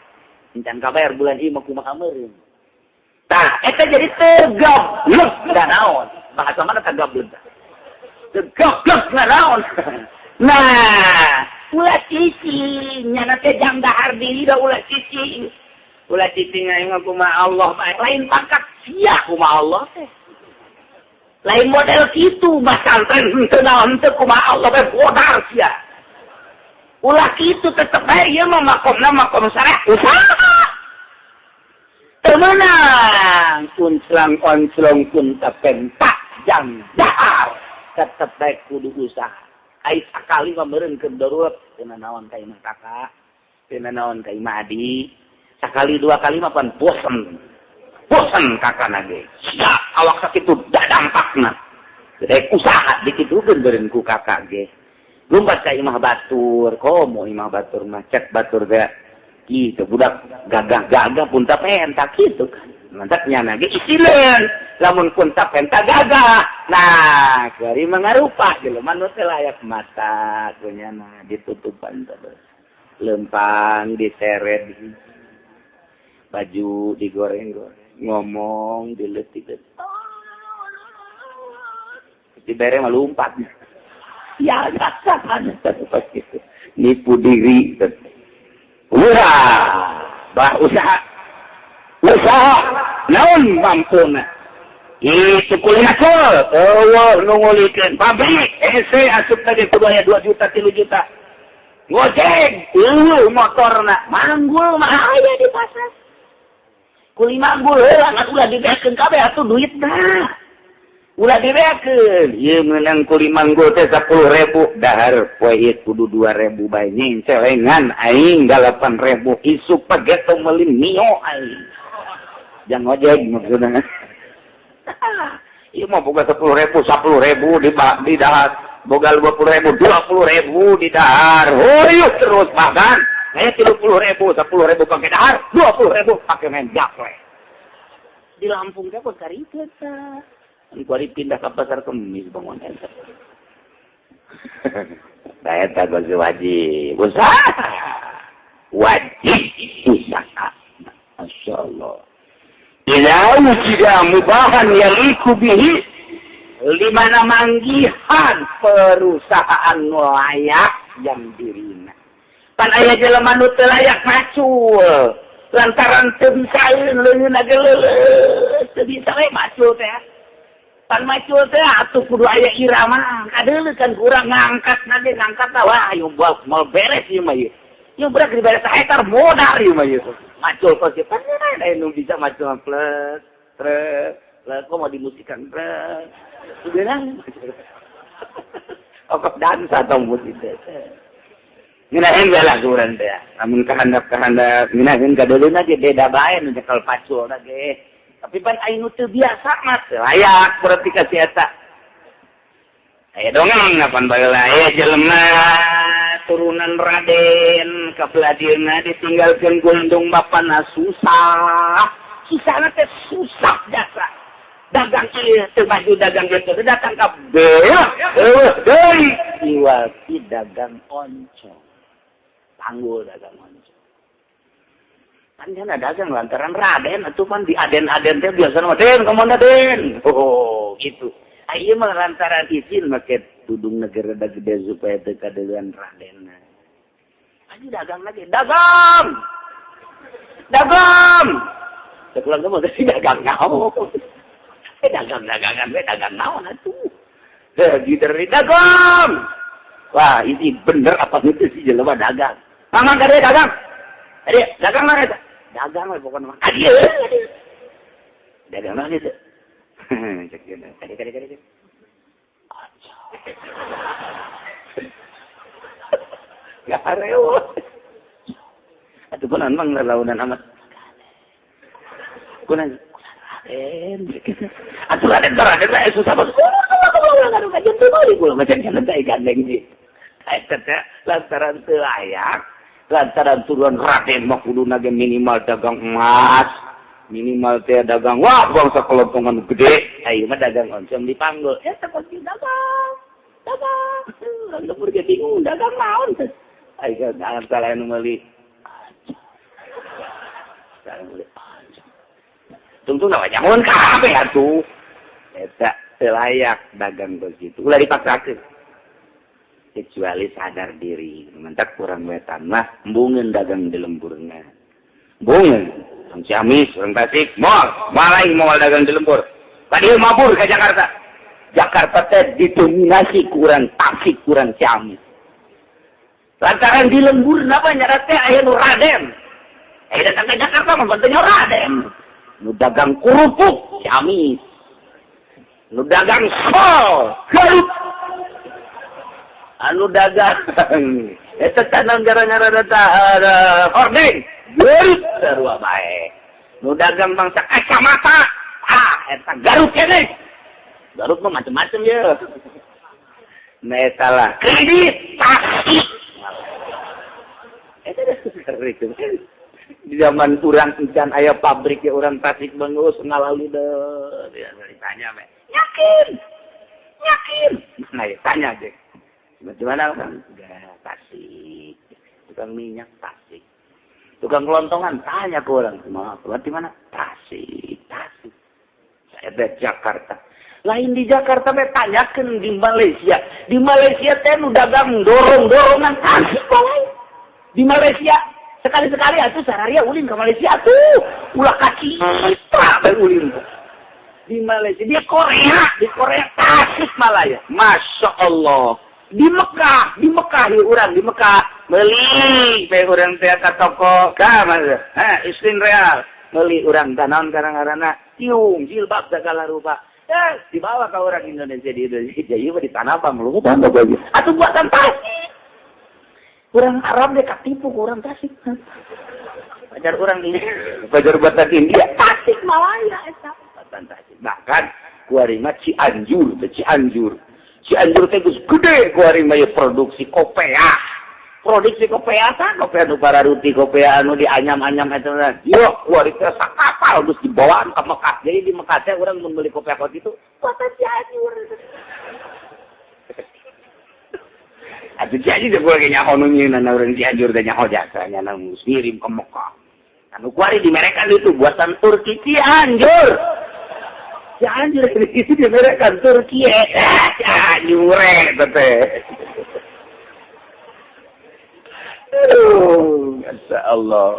Encan kabayar bulan ieu mah kumaha meureun. Tah, eta jadi tegablek da naon. Bahasa mana tegablek? Tegablek da naon. Nah, ulah cicing nyana teh jang dahar diri da ulah cicing. Ulah cicing aing mah kumaha Allah bae. Lain pangkat sia kumaha Allah teh. Lain model kitu masantren henteu naon teu kumaha Allah bae bodar sia. Ulah kitu tetep bae ieu mah makomna makom syariah usaha. Teu meunang kunclang onclong kun tapentak jang dahar tetep bae kudu usaha. Ai sakali mah meureun keur darurat teu naon ka imah kakak, teu naon ka imah adi. Sakali dua kali mah pan bosen. Bosen kakak nage. Sia awak sakitu dadampakna. Rek usaha dikitukeun beureun ku kakak ge. Lumpat ka imah batur, komo imah batur mah cek batur teh kitu budak gagah-gagah pun ta pentak kitu kan. Mantap nyana ge isileun lamun pun ta pentak gagah. Nah, kuari mangarupa jelema nu teu layak mata kunyana ditutupan terus. Lempang diseret baju digoreng-goreng, ngomong diletik-letik. Dibere mah lumpat. Ya, kan gitu. Nipu diri. Wah, bah usaha. Usaha naon mampuna. Itu kuliah kul. Eueuh nu ngulikeun pabrik hese asup tadi kudu aya 2 juta 3 juta. Ngojek, eueuh motorna manggul mah aya di pasar. Kuli manggul heula ngan ulah dibeakeun kabeh atuh duitna. Ulah dibeakeun. Ieu meunang kuli manggul teh 10.000 dahar poe ieu kudu 2.000 bae nyencelengan aing 8.000 isuk pageto meuli mio aing. Jangan ngojek maksudna. Ieu mah boga 10.000 10.000 di dahar. Boga 20.000 20.000 di dahar. Huyuh terus bahkan 30.000 10.000 pakai dahar, 20.000 pakai main gaple. Di Lampung teh kok karikeut tah. Kuari pindah ke pasar Kemis bangun eta. Nah, eta wajib usaha, wajib usaha. Masya Allah. Ila wujida mubahan yaliku bihi, limana manggihan perusahaan layak yang dirina. Pan aya jelema nu teu layak macul lantaran teu bisa leungeunna ge leuleus, teu bisa we macul teh. Pan macul teh atuh kudu aya irama kadeuleu kan kurang ngangkat ge ngangkat, wah ayo moal beres ieu mah ieu. Ieu berak diberes hektar modar ieu mah ieu. Macul kok sih pan aya nu bisa macul plus trek lah, kok mau dimusikan trek. Sudah okok dansa tong musik teh. Ngeunaheun bae lah urang teh. Lamun kahandap-kahandap ngeunaheun kadeuleuna ge beda bae nu nyekel pacul ge. Tapi pan aya nu teu biasa mah teu layak berarti ka si eta. Aya dongeng pan baheula aya jelema turunan Raden ka beladieuna ditinggalkeun gondong bapana susah. Susahna teh susah jasa. Dagang ieu teu maju, dagang ieu teu datang ka beak eueuh deui iwati dagang oncom. Panggul dagang oncom. Kan jana dagang lantaran Raden atuh pan di aden-aden teh biasa mah den ka den. Oh, gitu. Ieu mah lantaran izin make tudung negara da gede supaya teu kadeuleuan Raden. Aja dagang lagi, dagang. Dagang. Cek urang mah dagang naon. Eh dagang-dagangan we dagang naon atuh. Heh dari dagang. Wah, ini bener apa itu sih jelema dagang. Mamang kade dagang. Ade, dagang mana eta? Dagang we pokona mah. Kadieu. Dagang mana itu? Cek dia. Kade kade kade. Aja. Garewot. Atuh kunaon mang lalaunan amat. Kunaon Raden. Atuh Raden Raden teh susah bos. Lantaran teu layak, lantaran turun Raden mah kuduna ge minimal dagang emas, minimal teh dagang wah bangsa kelompongan gede. Ayeuna mah dagang oncom dipanggul. Eta pasti dagang. Dagang. Urang lembur ge bingung dagang naon teh. Ayeuna dagang salah nu meuli. Salah meuli. Tungtung na nyangun kabeh atuh. Eta teu layak dagang begitu. Ulah dipaksakeun. Kecuali sadar diri. Mentak kurang wetan mah embungeun dagang di lemburna. Embungeun. Orang Ciamis, orang Tasik, moal, moal moal dagang di lembur. Padahal mabur ke Jakarta. Jakarta teh didominasi kurang Tasik, kurang Ciamis. Lantaran di lembur napa nyarat teh aya nu Raden. Aya datang ke Jakarta mah bantunya Raden. Nu dagang kerupuk Ciamis. Nu dagang sol Garut. Anu dagang eta tanam gara-gara eta hordeng Garut sarua bae. Nu dagang bangsa kacamata, ah eta Garut keneh. Garut mah macem-macem ye. Nah eta lah kredit Tasik. Eta di zaman urang encan aya pabrik ya urang Tasik bengus ngalalu deh. Ya ditanya me. Yakin. Yakin. Nah ya tanya aja. Gimana kan? Enggak, Tasik. Tukang minyak Tasik. Tukang kelontongan tanya ke orang, maaf, di mana? Tasik, Tasik. Saya dari Jakarta. Lain di Jakarta me tanyakeun di Malaysia. Di Malaysia teh nu dagang dorong-dorongan Tasik bae. Di Malaysia sekali-sekali atuh sararia ulin ke Malaysia tuh. Ulah kacita bae ulin. Di Malaysia, di Korea Tasik Malaya. Masya Allah. Di Mekah ya urang di Mekah meuli pe urang teh ka toko ka mas. Ha, Istin Real. Meuli urang tanaon karang-karana tiung jilbab segala rupa. Eh, dibawa ke orang Indonesia di Indonesia ieu mah di Tanah Abang lu tambah bagi. Atuh buatan Tasik. Urang Arab deh katipu ku urang Tasik. Pajar urang ini, pajar buatan India, Tasik Malaya eta buatan Tasik. Bahkan kuari mah Cianjur, teh Cianjur. Cianjur teh geus gede kuari mah produksi kopea. Produksi kopea tah kopea nu pararuti, kopea anu dianyam-anyam eta mah. Yo kuari teh sakapal geus dibawaan ka Mekah. Jadi di Mekah teh urang mun meuli kopea kot itu buatan Cianjur. Atuh Cianjur teh ge nyaho nu nyieunna urang Cianjur teh nyaho jasa nya geus ngirim ke Mekah. Anu kuari dimerekan itu buatan Turki Cianjur. Cianjur itu dimerekan Turki. Cianjur teh. Aduh, Masya Allah.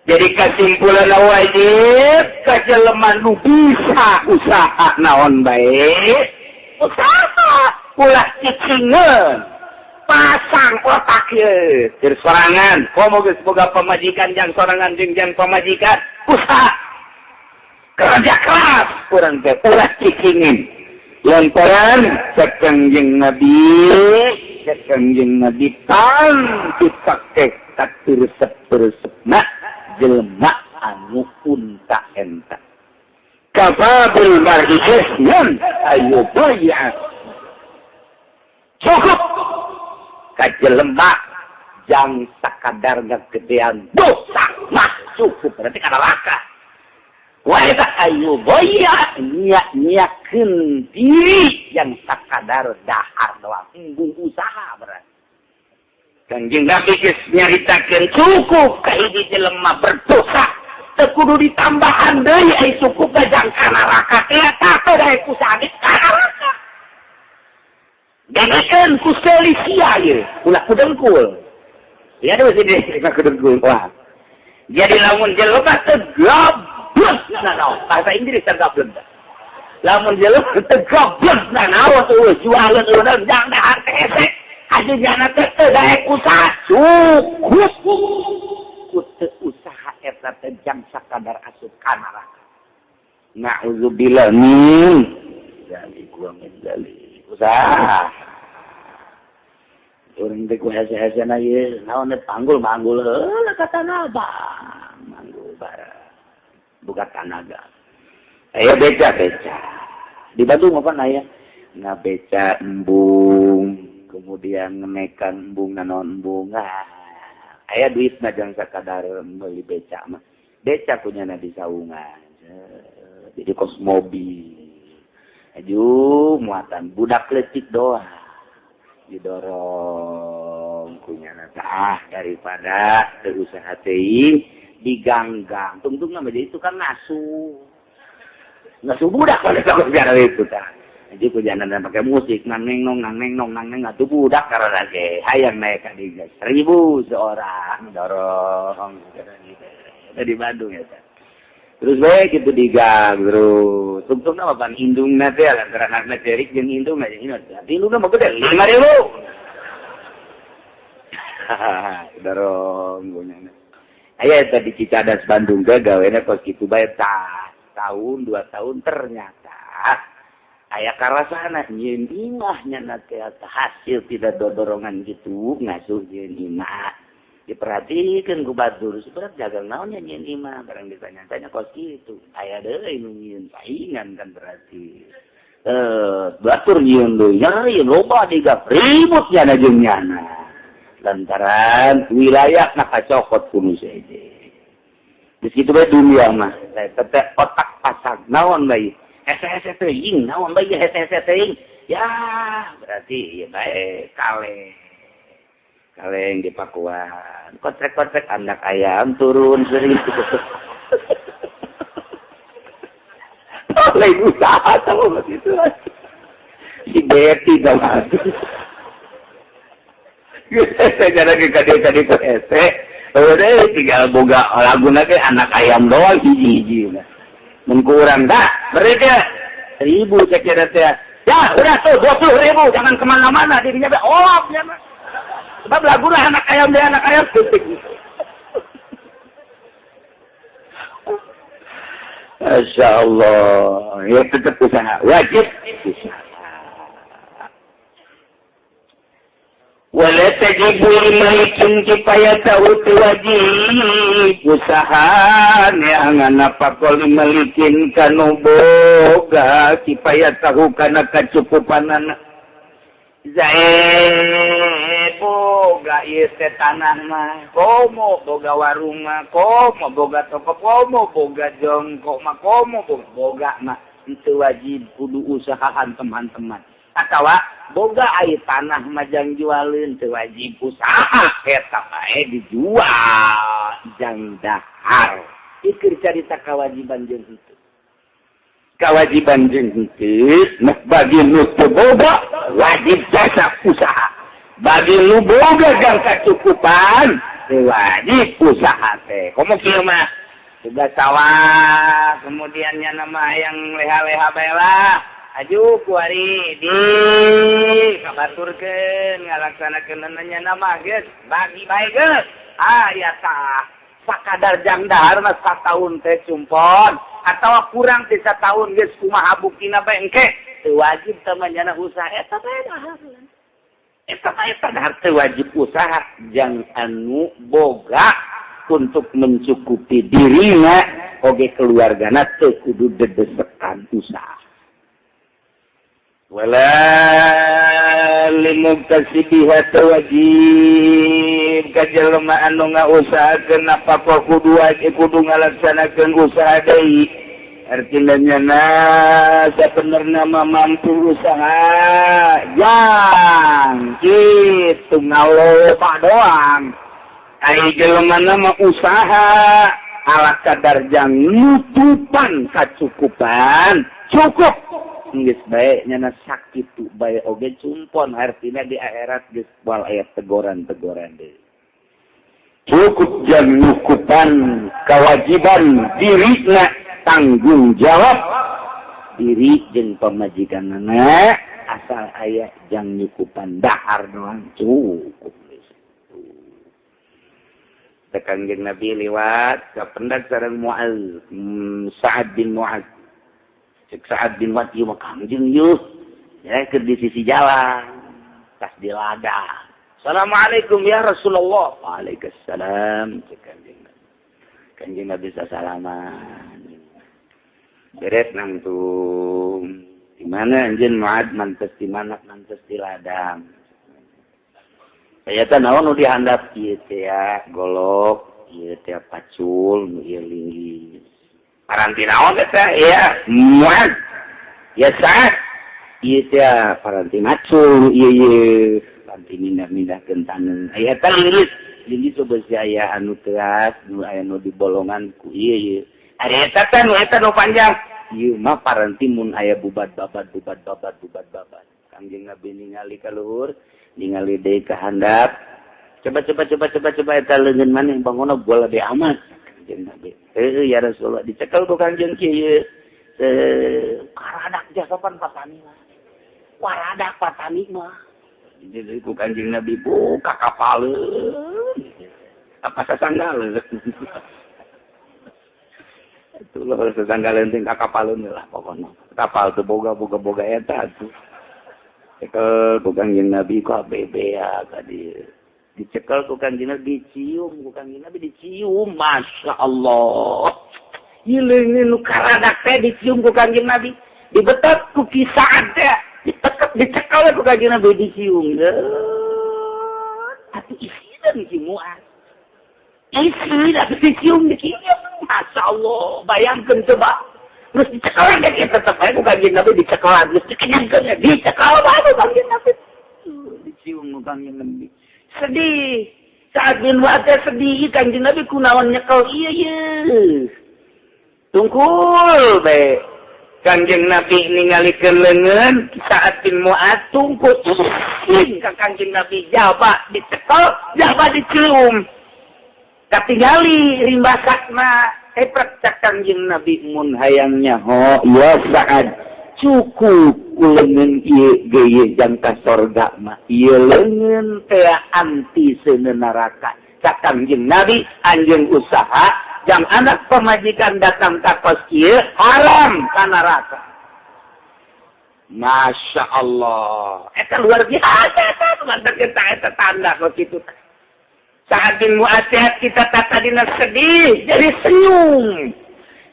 Jadi kesimpulan wajib kajelema nu bisa usaha naon bae, usaha ulah cicingeun, pasang otak ye keur sorangan, komo geus boga pamajikan jang sorangan jeung jang pamajikan, usaha kerja keras urang teh ulah cicingin. Lantaran cek Kangjeng Nabi tang dipake katiresep-resepna jelema anu unta enta. Kafabil mar'i isman ayu bai'a. Cukup ka jelema jang sakadar ngagedean dosa mah cukup berarti ka neraka. Wa eta ayu bai'a nyak-nyakeun diri yang sakadar dahar doang embung usaha berarti. Kangjeng Nabi geus nyaritakeun cukup ka hiji jelema berdosa teu kudu ditambahan deui ai cukup jang ka neraka eta teh daek ku sakit ka neraka. Dangekeun ku seulisia ieu ulah ku dengkul. Ya deui sini ku dengkul wah. Jadi lamun jelema teu goblok nanaon bahasa Inggris teu goblok. Lamun jelema teu goblok nanaon eueuh jualan eueuh jang dahar teh hese. Hasilnya teh teu daek usaha cukup ku teu usaha eta teh jang sakadar asup ka neraka. Na'udzubillah min dzalik wa min dzalik. Usaha urang teh ku hese-hesena ieu naon teh panggul manggul heula ka tanah Abang manggul bareng buka tanaga. Aya beca-beca di Bandung apa aya ngabeca embung kemudian ngenekan embung naon embung aya duit mah jang sakadar meuli beca mah beca kunyana di saungan jadi kos mobil aju muatan budak leutik doang didorong kunyana tah daripada teu usaha teuing diganggang tungtung mah jadi itu kan ngasuh ngasuh budak kalau bicara itu tah. Jadi kujanan pakai musik nang neng nong nang neng nong nang neng atuh budak karena ge hayang naik ka diga 1000 seorang dorong di Bandung ya. Terus bae kitu digang terus tungtungna mah pan indungna teh lantaran anakna cerik jeung indungna jeung indungna. Indungna mah gede 5000. Dorong gunyana. Aya eta di Cicadas Bandung ge gawena kos kitu bae tah tahun 2 tahun ternyata aya karasana nyieun imah nya teh hasil tidak dodorongan gitu ngasuh nyieun imah diperhatikeun ku batur seberat dagang naon nya nyieun imah barang ditanya-tanya kos kitu aya deui nu nyieun saingan kan berarti batur nyieun deui nyari loba digap ribut nya jeung nyana lantaran wilayah na kacokot ku nu seje geus kitu bae dunia mah teh otak pasang naon bae hese-hese teuing naon bae hese-hese teuing ya berarti ieu bae kaleng kaleng di Pakuan kotrek-kotrek anak ayam turun sering lain usaha sama begitu si Betty sama saya ke kade-kade ke hese udah tinggal boga lagu lagi anak ayam doang hiji-hiji mengkurang tak mereka 1000 cek teh ya udah tuh 20.000 jangan kemana-mana dirinya be oh ya sebab lagu lah anak ayam dia anak ayam Masya Allah ya tetap usaha wajib usaha. Wala tajibu limalikin kifayatahu wajib usaha neangan apa limalikin kanu boga kifayatahu kana kacukupanana zae boga ieu teh tanah mah komo boga warung mah komo boga toko komo boga jongkok mah komo boga mah itu wajib kudu usaha hantem-hanteman. Atawa boga ai tanah majang jualeun teu wajib usaha, eta bae dijual jang dahar. Ikir carita kewajiban jeung henteu. Kewajiban jeung henteu, nah bagi nu teu boga wajib jasa usaha. Bagi nu boga jang kacukupan teu wajib usaha teh. Komo kieu mah juga sawah, kemudiannya nama yang leha-leha bae lah. Aju kuari di kabaturkeun ngalaksanakeun nya nama geus bagi bae geus. Ah ya tah sakadar jang dahar mah sataun teh cumpon atawa kurang ti sataun geus kumaha buktina bae engke teu wajib teh mah nyana usaha eta bae dahar. Eta bae dahar teu wajib usaha jang anu boga untuk mencukupi dirina oge keluargana teu kudu dedesekan usaha. Wala limuktasibih wajib ka jelema anu ngausahakeun napa kudu wajib kudu ngalaksanakeun usaha deui. Artina nyana sabenerna mah mampu usaha jang kitu ngaloba doang. Ai jelema mah usaha ala kadar jang nutupan kacukupan cukup. Geus bae nyana sakitu bae oge cumpon artina di akhirat geus moal aya tegoran-tegoran deui. Cukup jang nukupan kewajiban dirina tanggung jawab diri jeung pamajikanana asal aya jang nyukupan dahar doang cukup. Kanjeng Nabi liwat kapendak sareng Muaz, Sa'ad bin Muaz. Cek Sa'ad bin Muaz ieu mah Kangjeng yeuh. Ya keur di sisi jalan, tas di ladang. Assalamualaikum ya Rasulullah. Waalaikumsalam cek Kanjeng Nabi. Kanjeng Nabi sasalaman. Beres nangtung. Di mana anjeun Muaz mantes di mana mantes di ladang. Aya teh naon nu dihandap ieu teh ya golok, ieu teh pacul, nu ieu linggis. Paranti naon teh ya Muaz. Ya Sa'ad. Ieu teh paranti macul ieu ieu paranti mindah-mindahkeun taneuh. Aya teh linggis, linggis beusi aya anu teas, nu aya nu dibolongan ku ieu ieu. Ari eta teh nu eta nu panjang. Ieu mah paranti mun aya bubad babad bubad babad bubad babad. Kangjeng Nabi ningali ka luhur, ningali deui ka handap. Coba coba coba coba coba eta leungeun maneh bangunna bola deui amat. Kangjeng Nabi. Heuh ya Rasulullah dicekel ku Kangjeng kieu. Karadak jasapan patani mah. Waradak patani mah. Jadi ku Kangjeng Nabi buka kapaleun. Apa sasanggaleun. Itulah sasanggaleun teh ka kapaleun lah pokona. Kapal teu boga boga boga eta tuh. Cekel ku Kangjeng Nabi ku ABB ya tadi. Dicekel ku Kangjeng Nabi dicium ku Kangjeng Nabi dicium Masya Allah. Ieu leungeun nu karadak teh dicium ku Kangjeng Nabi. Dibetot ku Sa'ad teh. Ditekep dicekel ku Kangjeng Nabi dicium. Atuh isian si Muaz. Isi atuh dicium dicium. Masya Allah, bayangkeun coba. Terus dicekelan kan ya tetep aja ku Kangjeng Nabi dicekelan. Terus dikenyangkeun ya dicekel bae ku Kangjeng Nabi. Dicium ku Kangjeng Nabi. Sedih. Sa'ad bin Mu'adz sedih Kangjeng Nabi kunaon nyekel ieu ieu. Tungkul bae. Kangjeng Nabi ningalikeun leungeun Sa'ad bin Mu'adz tungkul isin ka Kangjeng Nabi jaba dicekel, jaba dicium. Katingali rimbasakna epek cak Kangjeng Nabi mun hayang nyaho ya Sa'ad cukup leungeun ieu ge jang ka sorga mah ieu leungeun teh anti seuneu neraka. Cak Kangjeng Nabi anjeun usaha jang anak pamajikan datang ka kos ieu haram ka neraka. Masya Allah eta luar biasa eta mantap kita eta tanda kos kitu. Sa'ad bin Mu'adz kita tadina sedih jadi senyum.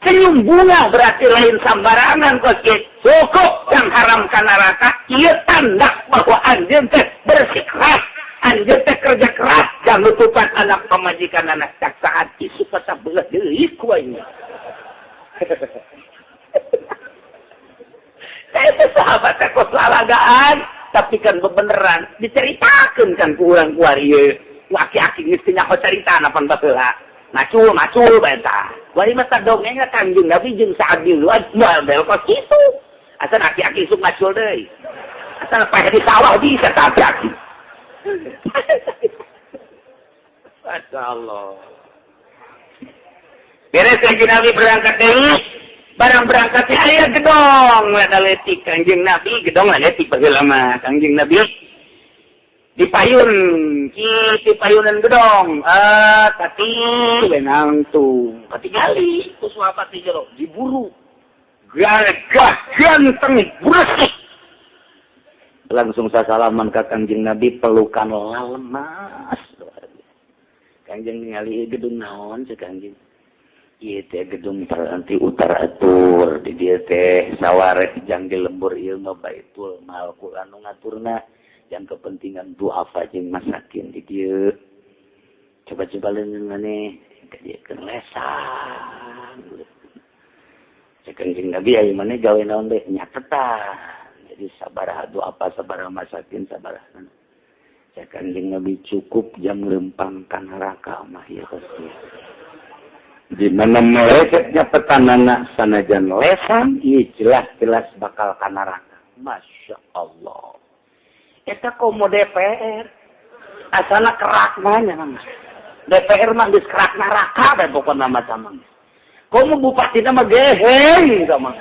Senyum bunga berarti lain sambarangan kos kitu. Cukup yang haram ka neraka ieu tanda bahwa anjeun teh bersikeras, anjeun teh kerja keras jang nutupan anak pamajikan anak cak Sa'ad isu kasabelah deui ku aing. Eta sahabat teh kos lalagaan, tapi kan bebeneran diceritakeun kan ku urang kuari ieu. Aki-aki geus teu nyaho carita napan baheula. Macul macul bae tah. Wari mah dongengna Kangjeng Nabi jeung Sa'ad bin Mu'adz moal bel kos kitu. Asal aki-aki isuk macul deui. Asal paeh di sawah bisa tah aki-aki. Masya Allah. Beres Kangjeng Nabi berangkat deui. Barang berangkat teh aya gedong rada leutik Kangjeng Nabi, gedong leutik baheula mah Kangjeng Nabi. Dipayun, kieu payunan gedong. Ah, kati wenang tuh. Katingali ku sahabat di jero diburu. Gagah ganteng bersih. Langsung sasalaman ka Kangjeng Nabi pelukan lalemas. Kangjeng ningali gedung naon cek Kangjeng. Ieu teh gedung anti utara atur di dieu teh sawareh jang di lembur ieu mah baitul mal ku anu ngaturna jang kepentingan duafa jeung masakin di dieu. Coba-coba leungeun maneh ka dieu keun lesan. Cek Kangjeng Nabi aya maneh gawe naon deui nyatetan. Jadi sabaraha duafa sabaraha masakin sabaraha. Cek Kangjeng Nabi cukup jam lempang ka neraka mah ieu pasti. Di mana melesetnya petanana sanajan lesan ieu jelas-jelas bakal ka neraka. Masya Allah. Eta komo DPR asana kerakna nya mah. DPR mah geus kerak neraka bae pokona mah sama. Komo bupatina mah geheng sama.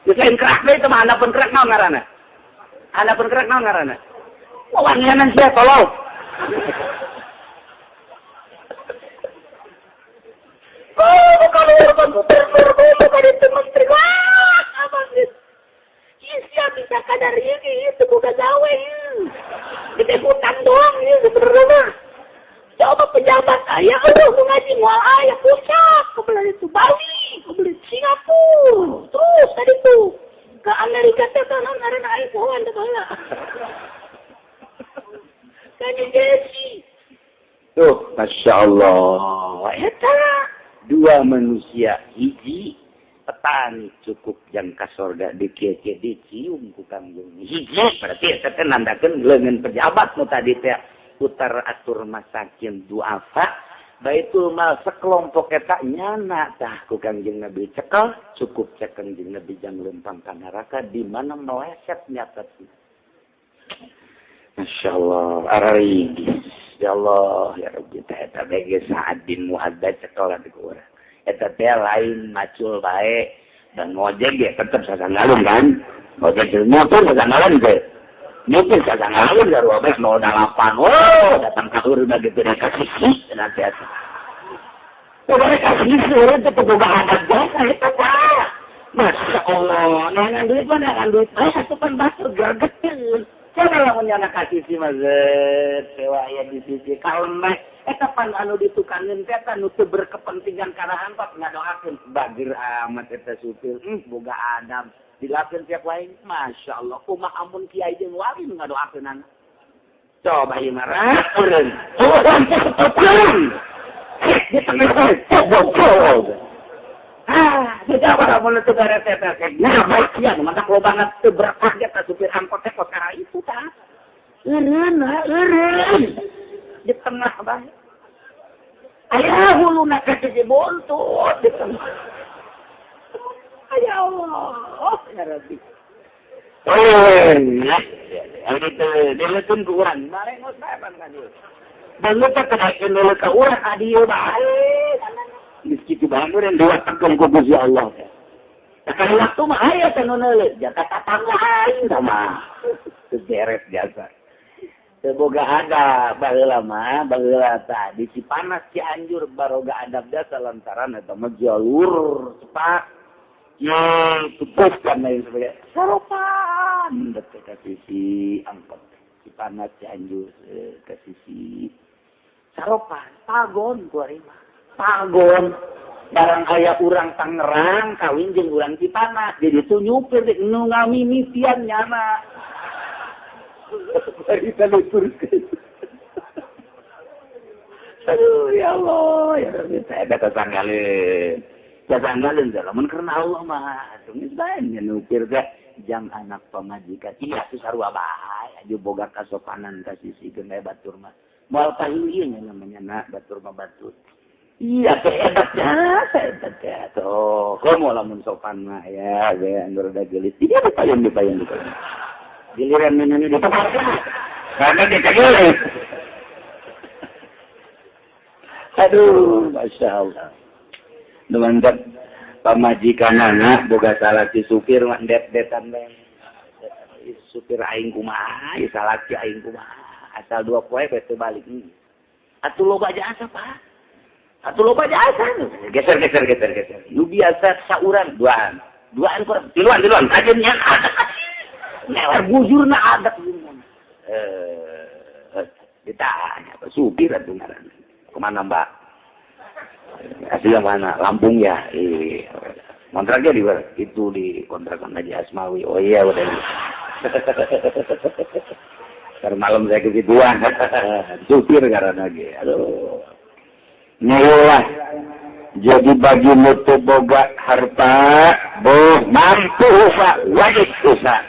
Geus lain kerak deui teh mah handapeun kerak naon ngaranna? Handapeun kerak naon ngaranna? Wawangianan sia tolong. Oh, kalau orang gubernur, bukan itu menteri, wah, abang itu. Sia bisa kadar ini, itu bukan gawe, gede hutang doang, ini gubernur mah. Coba pejabat ayah, aduh, mau ngaji mual ayah, puncak, kebelah itu Bali, kebelah Singapura, terus tadi tuh ke Amerika teh tanah ngaranna aing pohoan teh baheula. Ka New Jersey. Tuh, Masya Allah, eta dua manusia hiji petani cukup jang ka sorga dikieu-kieu dicium ku Kangjeng. Hiji berarti eta teh nandakeun leungeun pejabat nu tadi teh putar atur masakin duafa baitul mal sekelompok eta nyana tah ku Kangjeng Nabi cekel cukup cek Kangjeng Nabi jang lempang ka neraka di mana meleset nyata. Masya Allah, ararigis. Ya Allah, ya Rabbi, eta bege Sa'ad bin Mu'adz cekel ku urang. Eta teh lain macul bae dan ngojek ge tetep sasanggalun kan. Ngojek jeung motor sasanggalun ge. Mungkin sasanggalun sarua bae 08. Oh, datang ka urang gitu da kasih cenah teh. Coba kasih urang teh boga adat jasa eta teh. Masya Allah, neangan duit mah neangan duit bae atuh pan batur gregeteun. Coba lamun nyana kasih si mazet sewa aya di sisi kalem eta pan anu ditukangeun teh anu teu berkepentingan kana hampa ngadoakeun bageur amat eta supir boga adab dilakeun tiap wae Masya Allah kumaha amun kiai jeung wali nu ngadoakeunana coba ieu mah raeureun urang teh ketukan di tengah teh ah tidak apa mun teu beres eta teh nah bagian mantak loba teu berkah ge ka supir angkot teh kos kana itu tah eureun eureun di tengah bae aya huluna ka teh buntut di tengah ya Allah ya Rabbi oh nah itu dilekeun ku urang bareng geus bae pan ka dieu banget teh kedakeun deuleu ka urang ka dieu bae geus kitu bae mun dua tekem ku Gusti Allah. Sakali waktu mah aya teh nu neuleut jaka tatangga aing sama. Teu beres jasa. Teu boga adab baheula mah baheula tah di Cipanas Cianjur baroga adab jasa lantaran eta mah jalur cepat. Yang tutup dan lain sebagainya. Saropan deket ke sisi angkot Cipanas Cianjur ke sisi saropan pagon ku ari mah. Pagon barang aya urang Tangerang kawin jeung urang Cipanas jadi tuh nyupir nu ngamimitian nyana bari taluturkeun. Aduh ya Allah ya Rabbi saya da kasanggalin kasanggalin lamun karena Allah mah atuh geus bae nyupir teh jang anak pamajikan. Iya tuh sarua bae aju boga kasopanan ka sisi geuna batur mah. Moal pahiu ieu nya namanya nak batur mah batur. Iya hebatnya hebatnya tuh. Komo lamun sopan mah ya ge anu rada geulis. Iya dipayun dipayun dipayun. Giliran menanya di tempat karena dia kagak. Aduh, masya Allah. Mantap pamajikan anak boga salaki supir mah det-detan bae. Supir aing kumaha, ieu salaki aing kumaha. Asal dua poe teu balik. Atuh loba jasa, Pak. Atuh loba jasa. Geser geser geser geser. Nu biasa sauran duaan. Duaan kurang tiluan tiluan kajeun nya. Lewat bujurna adat ditanya supir atuh ngaranna. Kemana Mbak? Aslinya mana? Lampung ya. Iya. Kontraknya di mana? Itu di kontrakan Haji Asmawi. Oh iya udah. Ntar malam saya ke situan. Supir karena lagi. Aduh. Nyelah. Jadi bagi mutu boga harta, boh mampu usaha, wajib usaha.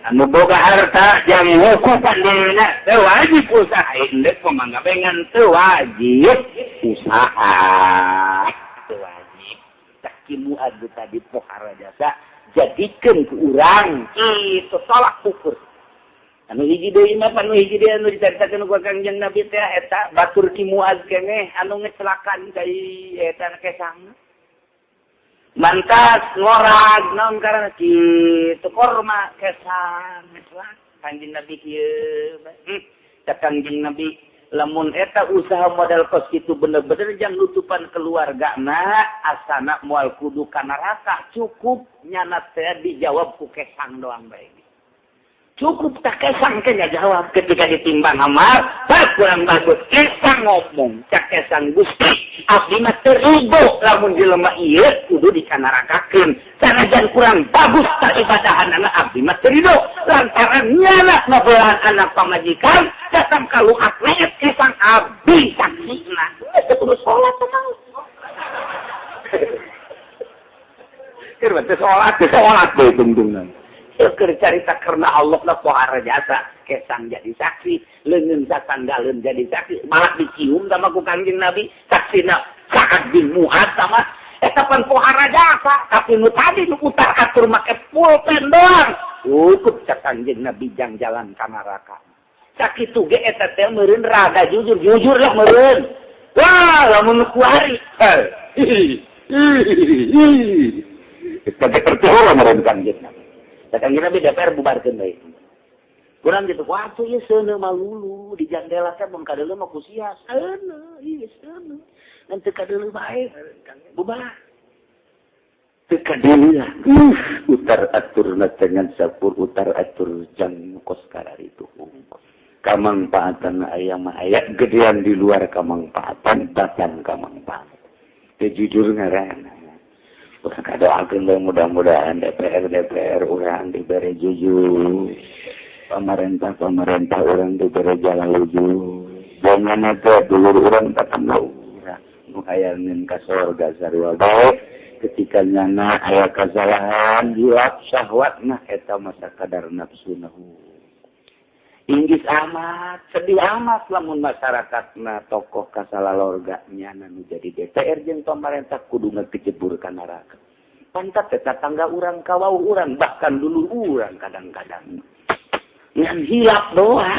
Anu boga harta yang ngukupan dirina teu wajib usaha. Indek pemanggapengan teu wajib usaha. Teu wajib. Takimu adu tadi pohara jasa jadikeun ku urang itu tolak ukur. Anu hiji deui mah anu hiji deui anu dicaritakeun ku Kangjeng Nabi teh eta batur Ki Muaz keneh anu ngecelakaan ka eta kesang. Mantas ngorag naon karana kitu korma kesang ngecelak Kangjeng Nabi kieu. Cak Kangjeng Nabi lamun eta usaha modal kos kitu bener-bener jang nutupan keluargana asana moal kudu ka neraka cukup nyana teh dijawab ku kesang doang bae. Cukup tak kesang ke nggak jawab ketika ditimbang amal bak kurang bagus kesang ngomong cak kesang Gusti abdi mah teu rido lamun jelema ieu kudu dikanarakakeun sanajan kurang bagus tak ibadahanana abdi mah teu rido lantaran nyana ngabeulaan anak pamajikan datang ka luak leet kesang abdi saksina teu kudu salat mah keur teu salat teu salat deui tungtungna. Keur carita karena Allah lah pohara jasa kesang jadi saksi leungeun sasanggaleun jadi saksi malah dicium sama ku Kangjeng Nabi saksina Sa'ad bin Mu'adz sama eta pan pohara jasa tapi nu tadi nu utar atur make pulpen doang cukup cak Kangjeng Nabi jang jalan ka neraka sakitu ge eta teh meureun rada jujur jujur lah meureun wah lamun kuari eta teh percaya meureun Kangjeng Nabi. Kangjeng Nabi DPR bubarkeun bae. Kurang gitu, wah tuh ieu seuneu malulu di jandela teh mun kadeuleu mah ku sia. Seuneu, ieu seuneu. Ngan teu kadeuleu bae, bubar. Teu kadeuleu. Utar aturna dengan sapur utar atur jang kos kararitu. Kamangpaatan aya mah aya gedean di luar kamangpaatan batan kamangpaatan. Teu jujur ngaranna. Urang kadoakeun bae mudah-mudahan DPR urang dibere jujur. Pamarentah urang dibere jalan jujur. Bongana teh dulur urang tatangga urang. Nu hayangeun ka sorga sarua bae ketika nyana aya kasalahan hilap syahwatna eta mah sakadar nafsuna. Inggis amat, sedih amat lamun masyarakatna tokoh kasalalorga nyana nu jadi DPR jeung pamarentah kudu ngekejebur ka neraka. Pantat teh tatangga urang kawauh urang bahkan dulur urang kadang-kadang. Ngan hilap doang.